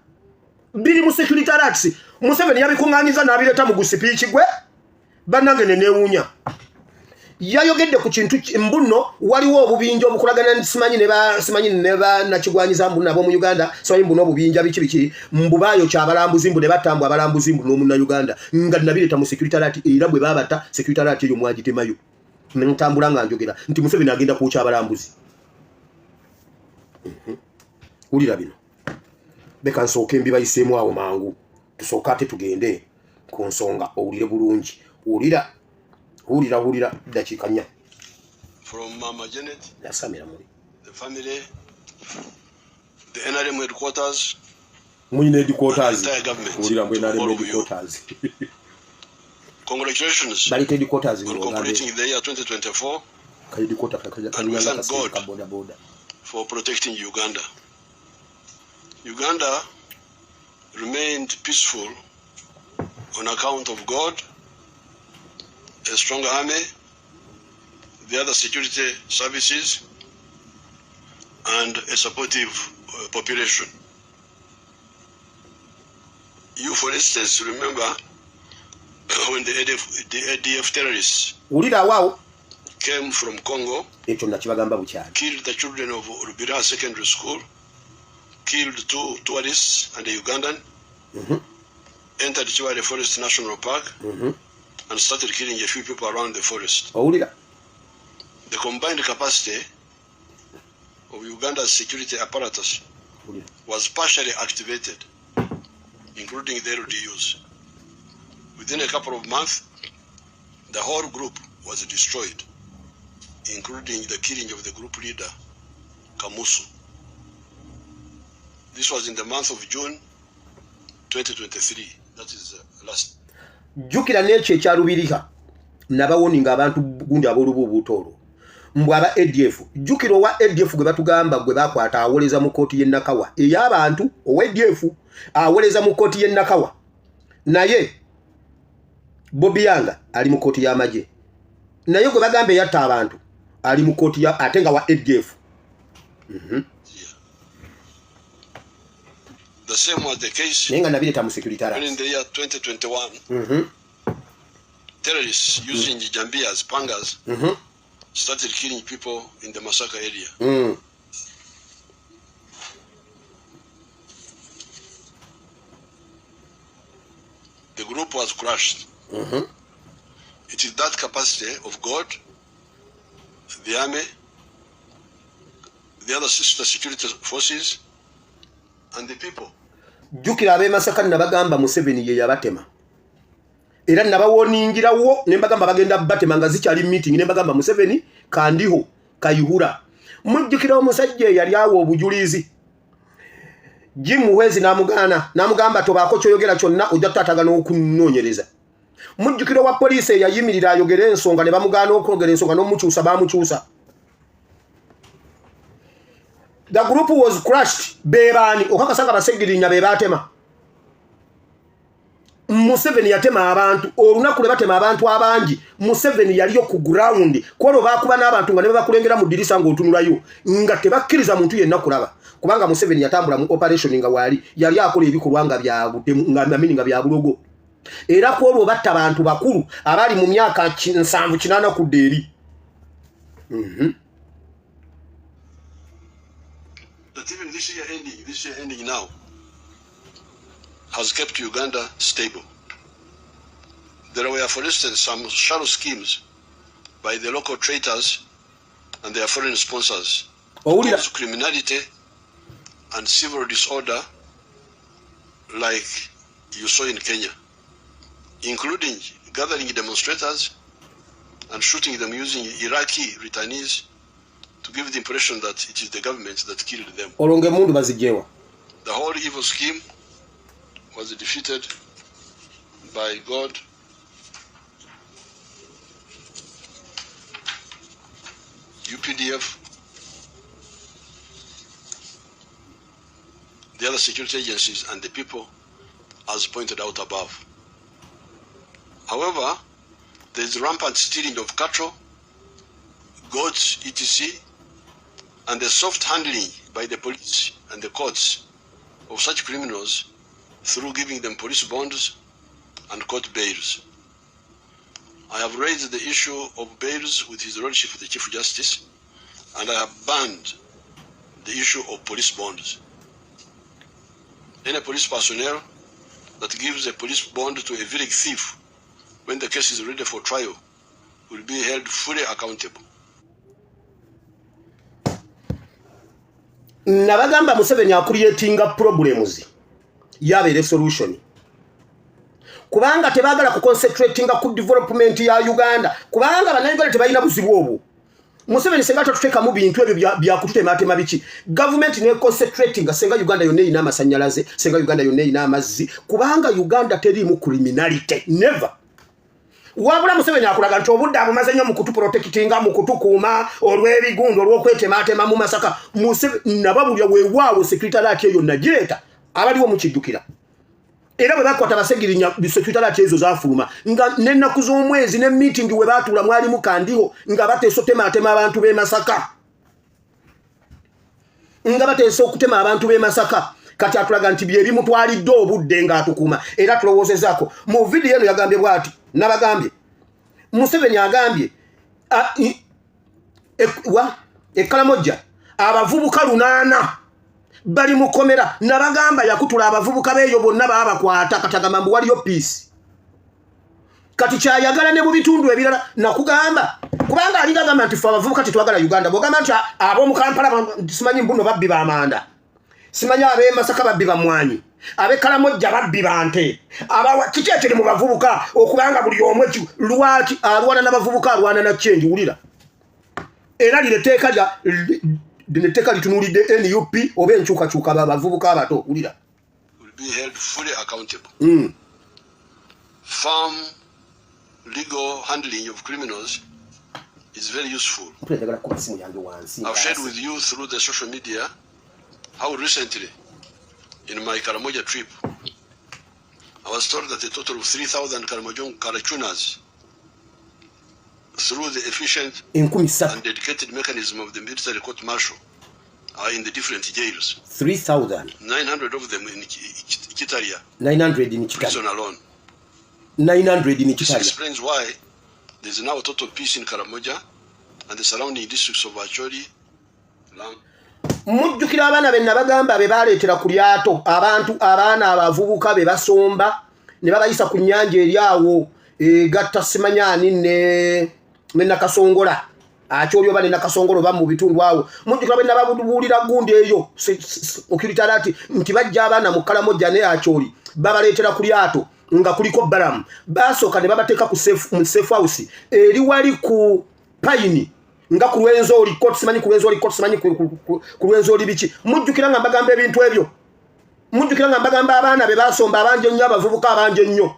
biri mu security alerts. Museveni yabikuŋŋanyiza n'abireeta mu gusipiiki gwe. Bannange, ne neewuunya, yayogedde ku kintu mbuno waliwo obubinja obukulagana, simanyi ne simanyi ne banakigwanyiza, mbu nabo mu Uganda, simanyi mbu n'obubinja biki biki, mbu baayokya abalambuzi, mbu ne battambwa abalambuzi, mbu n'omunnayuganda, nga nabireeta mu security alert. Era bwe babata, security alert eyo mwagitemayo, ntambula nga njogera nti Museveni agenda kwokya abalambuzi. Wulira bino, leka nsooke mbibayiseemu awo mangu, tusooke ate tugende ku nsonga, owulire bulungi. Wulira, wulira, wulira, dakiika 4. From Mama Janet, Yasamira muli. the family, the NRM headquarters, Muyina headquarters. entire government, Wulira mbu NRM all of you. headquarters. Congratulations Balita headquarters. on completing the year 2024 Ka headquarter And we thank God. ka boda boda. for protecting Uganda. Uganda remained peaceful on account of God, a strong army, the other security services, and a supportive population. You, for instance, remember when the ADF terrorists Wulira awaawo. came from Congo, Ekyo nakibagamba bukyali. killed the children of Rubira Secondary School, killed two tourists and a Ugandan, entered Kibale Forest National Park, and started killing a few people around the forest. Owulira. The combined capacity of Uganda's security apparatus Owulira. was partially activated, including the LDUs. Within a couple of months, the whole group was destroyed, including the killing of the group leader, Kamusu. This was in the month of June 2023. That is last Jjukira n'ekyo ekyalubirika, nabawoninga abantu gundi ab'olubuubuuto olwo, mbw aba ADF. Jjukira owa ADF gwe batugamba gwe bakwata awoleza mu kooti y'e Nakawa, ey'abantu. Owa ADF awoleza mu kooti y'e Nakawa, naye Bobi Yanga ali mu kooti y'amagye, naye gwe bagamba eyatta abantu ali mu kooti ya ate nga wa ADF. Year. The same was the case Naye nga nabireeta mu security when in alerts. the year 2021, terrorists using jambias, pangas, started killing people in the Masaka area. The group was crushed. It is that capacity of God, the army, the other sister security forces, and the people. Jjukira ab'e Masaka nabagamba Museveni ye yabatema, era nabawoningirawo ne mbagamba bagenda batema nga zikyali meeting, ne mbagamba Museveni kandiho Kayihura. Mujjukira omusajja eyali awa obujulizi, Jim Muhwezi n'amugaana, n'amugamba tobaako kyoyogera kyonna, ojja tutaatagana okunoonyereza. Mujjukira owa poliisi eyayimirira ayogere ensonga, ne bamugaana okwogera ensonga, n'omukyusa bamukyusa. The group was crushed. Bebaani? Okakasa nga Basegirinya be baatema. Museveni yatema abantu olunaku lwe batema abantu abangi. Museveni yaliyo ku ground kwolwo bakuba n'abantu nga ne babakulengera mu ddirisa ng'otunulayo nga tebakkiriza muntu yenna kulaba, kubanga Museveni yatambula mu operation nga waali yali akola ebikolwa nga bya butemu, nga amini nga bya bulogo. Era kwolwo batta bantu bakulu abali mu myaka 70 80 kudda eri. That even this year ending now, has kept Uganda stable. There were, for instance, some shallow schemes by the local traitors and their foreign sponsors to Owulira? cause criminality and civil disorder like you saw in Kenya, including gathering demonstrators and shooting them using Iraqi returnees to give the impression that it is the government that killed them. Olwo ng'emmundu baziggyewa? The whole evil scheme was defeated by God, UPDF, the other security agencies and the people, as pointed out above. However, there is rampant stealing of cattle, goats, etc., and the soft handling by the police and the courts of such criminals through giving them police bonds and court bails. I have raised the issue of bails with His Lordship the Chief Justice, and I have banned the issue of police bonds. Any police personnel that gives a police bond to a village thief when the case is ready for trial will be held fully accountable. Nabagamba Museveni acreatinga problems yabeere solution, kubanga tebaagala kuconcentratinga ku development ya Uganda, kubanga bannayuganda tebalina buzibu obwo. Museveni senga tatuteekamu bintu ebyo byakututematema biki, gavumenti neconcentratinga, senga Uganda yonna erina amasanyalaze, senga Uganda yonna erina amazzi, kubanga Uganda teriimu criminality, never. Wabula Museveni akulaga nti obudde abumaze nnyo mu kutuprotectinga, mu kutukuuma olw'ebigundu, olw'okwetematema mu Masaka. Nababulya weewaawo security alert eyo nagireeta, abaliwo mukijjukira. Era bwe bakwata Basegirinya, security alert ezo zaafuluma nga n'ennaku z'omwezi ne meeting we baatuula mwalimu Kandiho, nga bateesa otematema abantu b'e Masaka, nga bateesa okutema abantu b'e Masaka. Kati atulaga nti bye bimutwalidde obudde ng'atukuuma. Era tulowoozezaako mu vidiyo eno yagambye bw'ati, nabagambye Museveni agambye wa Ekkalamojja abavubuka 800 bali mukomera. Nabagamba yakutula abavubuka beeyo bonna baabakwata. Kati agamba mbu waliyo peace. Kati kyayagala ne mu bitundu ebirala. Nakugamba kubanga alinga agamba nti ffe abavubuka tetwagala Uganda. Bwogamba nti ab'omu Kampala simanyi mbuno babbi bamanda, simanyi ab'e Masaka babbi bamwanyi, ab'e Kalamojja babbi bante, abawa kiki ekiri mu bavubuka okubanga buli omu lwaki alwana n'abavubuka, alwana na change. Wulira, era lino etteeka lino etteeka litunuulidde NUP oba enkyukakyuka babavubuka abato. Wulira. Will be held fully accountable. Firm legal handling of criminals is very useful. Mpulira njagala kukuba simu yange wansi. I've shared with you through the social media how recently, in my Karamoja trip, I was told that a total of 3,000 Karamojong Karachunas, through the efficient 3000 and dedicated mechanism of the military court martial, are in the different jails. 3000. 900 of them in Kitalya 900 in Kitalya. prison alone. 900 in This Kitalya. explains why there is now total peace in Karamoja and the surrounding districts of Acholi, Lang, Mujjukira abaana be nabagamba be baleetera ku lyato, abantu abaana abavubuka be basomba ne babayisa ku nnyanja eri awo egatta simanyaani ne Nakasongola, Akyoli oba ne Nakasongola oba mu bitundu awo. Mujjukira bwe nababuulira gundi eyo okiritalati nti bajja abaana mu Kalamojja ne Akyoli babaleetera ku lyato nga kuliko Balamu, basooka ne babateeka ku mu safe house eri wali ku Payini nga ku Lwenzoli kot, simanyi ku Lwenzoli kot, simanyi ku Lwenzoli biki. Mujjukira nga mbagamba ebintu ebyo? Mujjukira nga mbagamba abaana be basomba abangi ennyo, abavubuka abangi ennyo,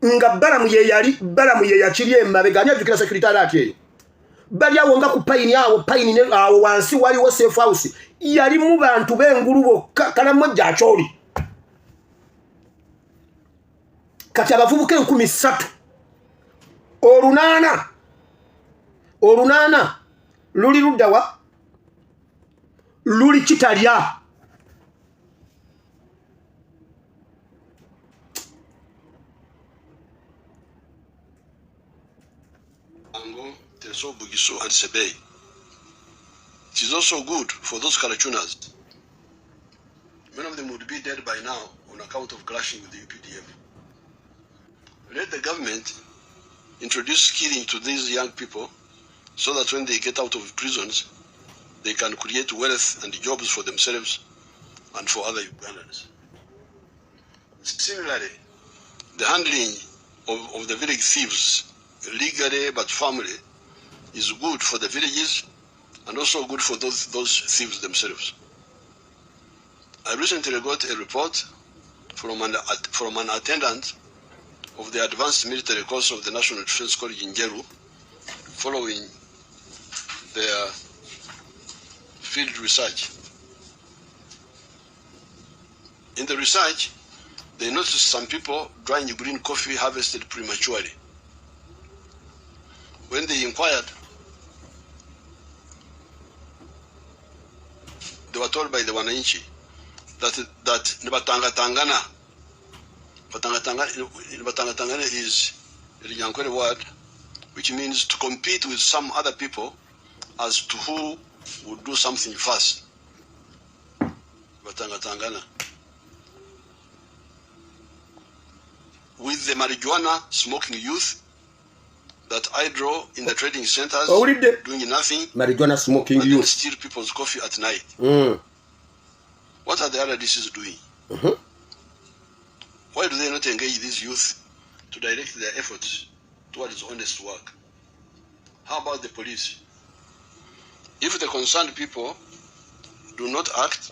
nga Balamu ye yali, Balamu ye yakiri emabega? Ani ajjukira security alert eyo? Bali awo nga ku Payini awo, Payini awo wansi waliwo safe house yalimu bantu b'engulu bokka, Kalamojja, Akyoli. Kati abavubuka 3,000 800 luli luddawa, luli Kitalya. Ango, Teso, Bugisu, and Sebei. It is also good for those Karachunas. Many of them would be dead by now on account of clashing with the UPDF. Let the government introduce skilling to these young people so that when they get out of prisons, they can create wealth and jobs for themselves and for other Ugandans. Similarly, the handling of the village thieves, legally but firmly, is good for the villages and also good for those thieves themselves. I recently got a report from an attendant of the advanced military course of the National Defense College in Njeru, following their field research. In the research, they noticed some people drying green coffee harvested prematurely. When they inquired, they were told by the Wananchi that Nbatangatangana, Nbatangatangana is a Runyankore word, which means to compete with some other people as to who would do something first. Nbatangatangana. With the marijuana smoking youth that I draw in the trading centers, doing nothing, marijuana smoking and youth, steal people's coffee at night. What are the RDCs doing? Why do they not engage these youth to direct their efforts towards honest work? How about the police? If the concerned people do not act,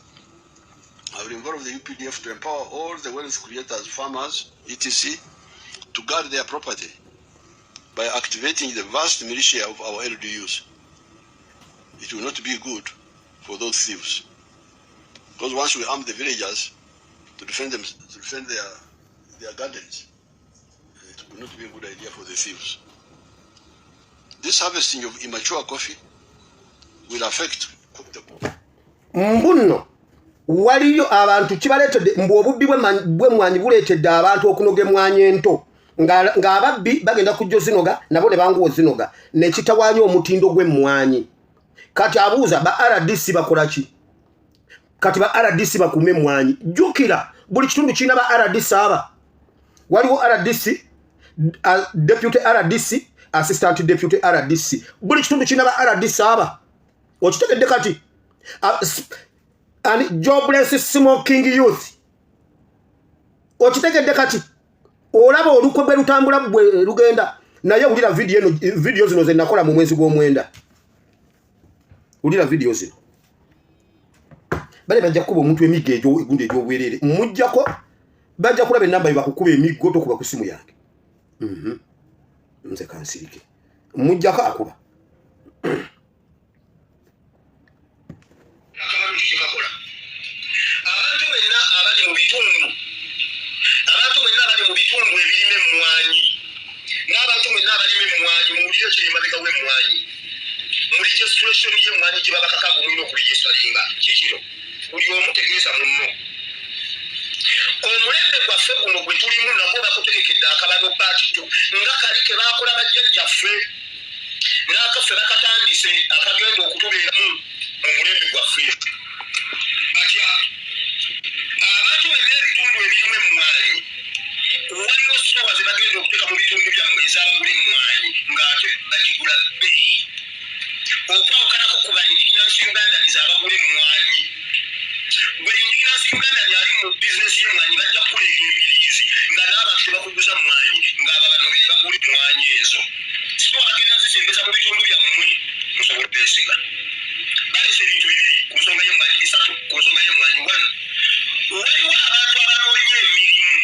I will involve the UPDF to empower all the wealth creators, farmers, etc., to guard their property by activating the vast militia of our LDUs. It will not be good for those thieves. Because once we arm the villagers to defend them, to defend their gardens, it will not be a good idea for the thieves. This harvesting of immature coffee will affect the... Mbuno waliyo abantu kibaletedde mbu obubbi bw'emmwanyi buleetedde abantu okunoga emmwanyi ento ng'ababbi bagenda kujja zinoga nabo ne banguwa zinoga ne kitawaanya omutindo gw'emmwanyi. Kati abuuza ba RDC bakola ki? Kati ba RDC bakuuma emmwanyi. Jjukira buli kitundu kirina ba RDC aba. Waliwo RDC, deputy RDC, assistant deputy RDC. Buli kitundu kirina ba RDC aba. Okitegedde kati? And jobless smoking youth. Okitegedde kati? Olaba olukwe bwe lutambula bwe lugenda. Naye wulira video eno, video zino ze nakola mu mwezi gw'omwenda. Wulira video zino. Bale bajja kukuba omuntu emiggo egyo egundi egy'obwereere. Mujjako bajja kulaba ennamba bakukuba emiggo tokuba ku simu yange. Nze kansirike. Mujjako akuba. Abantu benna abali mu bitundu, abantu benna abali mu bitundu ebirima emmwanyi, n'abantu benna abalima emmwanyi, muwulire ekiri emabega w'emmwanyi. Mu registration y'emmwanyi gye babakaka mulina okuregistaringa. Kikino buli omu tegeeza munno. Omulembe gwaffe guno gwe tulimu nagwo bakutegekedde akabano paati 2 nga kali ke baakola bajjajjaffe n'akaffe bakatandise akagenda okutubeeramu mu mulembe gwaffe. Batya abantu benna ebitundu ebirimu emmwanyi, waliwo sitowa ze bagenda okuteeka mu bitundu byammwe ez'abagula emmwanyi ng'ate bagigula bbeeyi. Okwawukanako ku ba indigenous Ugandans abagula emmwanyi. Bwe indigenous Ugandan ali mu bizinesi y'emmwanyi bajja kukuleeta emiriizi nga n'abantu tebakuguza mmwanyi ng'aba bano be bagula emmwanyi ezo. Sitowa bagenda zisembeza mu bitundu byammwe musobole okwesiga. Baleese ebintu bibiri ku nsonga y'emmwanyi, bisatu ku nsonga y'emmwanyi. Wano waliwo abantu abanoonya emirimu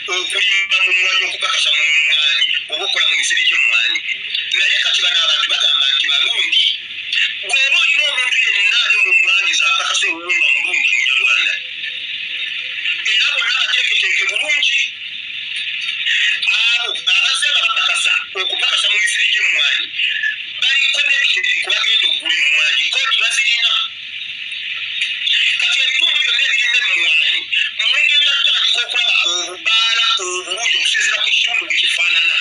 okulima mu mmwanyi, okukakasa mu mmwanyi oba okukola mu misiri gy'emmwanyi. Naye kati bano abantu bagamba nti balungi. Bw'oba olina omuntu yenna ali mu mmwanyi z'akakasa ewuwo nga mulungi Munyarwanda, era bonna bateeketeeke bulungi. ebirima emmwanyi, mugenda kutandika okulaba obubaala obulungi okusinziira ku kitundu bwe kifaanana.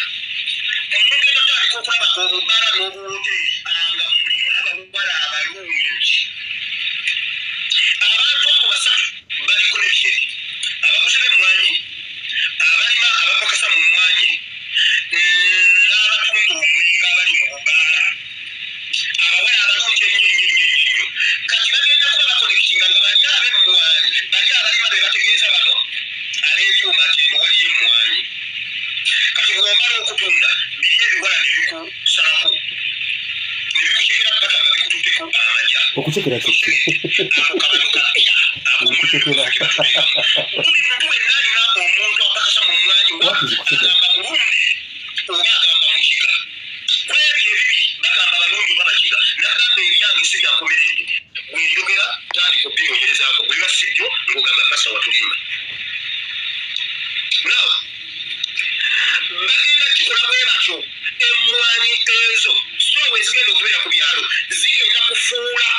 Mugenda kutandika okulaba obubaala n'obuwooteeri nga mulimu abawala abalungi. Abantu abo basatu bali connected: abaguzi b'emmwanyi, abalima, abapakasa mu mmwanyi, n'abatunda omwenge abali mu bubaala, abawala abalungi ennyo ennyo ennyo ennyo ennyo. Kati bagenda kuba baconnectinga nga bali ab'emmwanyi, bali abalima be bategeeza bano ab'ebyuma nti eno waliyo emmwanyi. Kati bw'omala okutunda, biri ebiwala ne bikusalako ne bikucekera paka nga bikututteko amaja. Okucekera ki? Ako kabano kapya. Okucekera. Buli muntu wenna alina omuntu apakasa mu mmwanyi, What is kucekera? agamba mulungi oba agamba mukiga, ku ebyo ebibiri bagamba balungi oba bakiga. Nagamba ebyange si byankomeredde, bwenjogera tandika obinoonyerezaako, bwe biba si byo ng'ogamba pasa watulimba. Now bagenda kikola bwe batyo. Emmwanyi ezo sitowa ezigenda okubeera ku byalo zigenda kufuula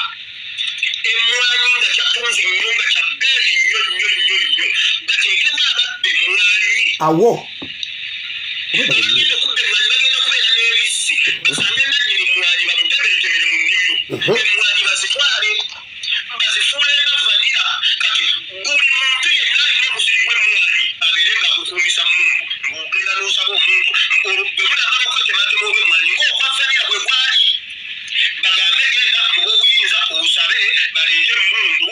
emmwanyi nga kyatunzi nnyo, nga kya bbeeyi nnyo nnyo nnyo nnyo. Bateekemu ababba emmwanyi. Awo. Abagenda okubba emmwanyi bagenda kubeera n'ebissi, basange nannyini mmwanyi bamutemeretemere mu nnimiro, emmwanyi bazitwale bazifuule nga vanilla. Kati buli muntu yenna alina omusiri gw'emmwanyi abeere ng'agukuumisa mundu, ng'ogenda n'osaba omuntu olwo bwe munaamala okwetematema olw'emmwanyi ng'okwa vanilla bwe gwali, bagambe genda mu b'obuyinza osabe baleete emmundu,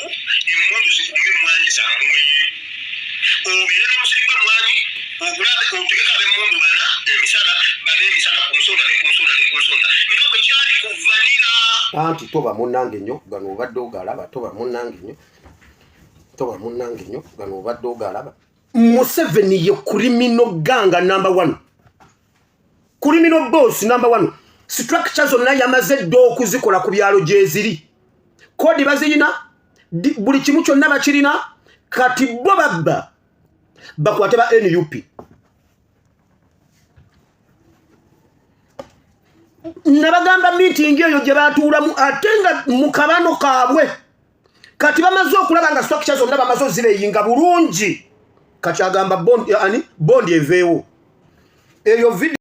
emmundu zikuume emmwanyi zammwe. Obeere n'omusiri gw'emmwanyi, ogulabe, otegeke ab'emmundu bana emisana, bana emisana, ku nsonda ne ku nsonda ne ku nsonda, nga bwe kyali ku vanilla. Anti toba munnange nnyo, gano obadde ogalaba. Toba munnange nnyo, toba munnange nnyo, gano obadde ogalaba. Museveni ye criminal gang number one, criminal boss number one. Structure zonna yamaze dda okuzikola ku byalo gyeziri, kodi bazirina, buli kimu kyonna bakirina. Kati bo babba bakwate ba NUP. Nabagamba meeting eyo gye batuulamu ate nga mu kabano kaabwe. Kati bamaze okulaba nga structure zonna bamaze ozireyinga bulungi. Kati agamba bond, ani bond eveewo eyo video.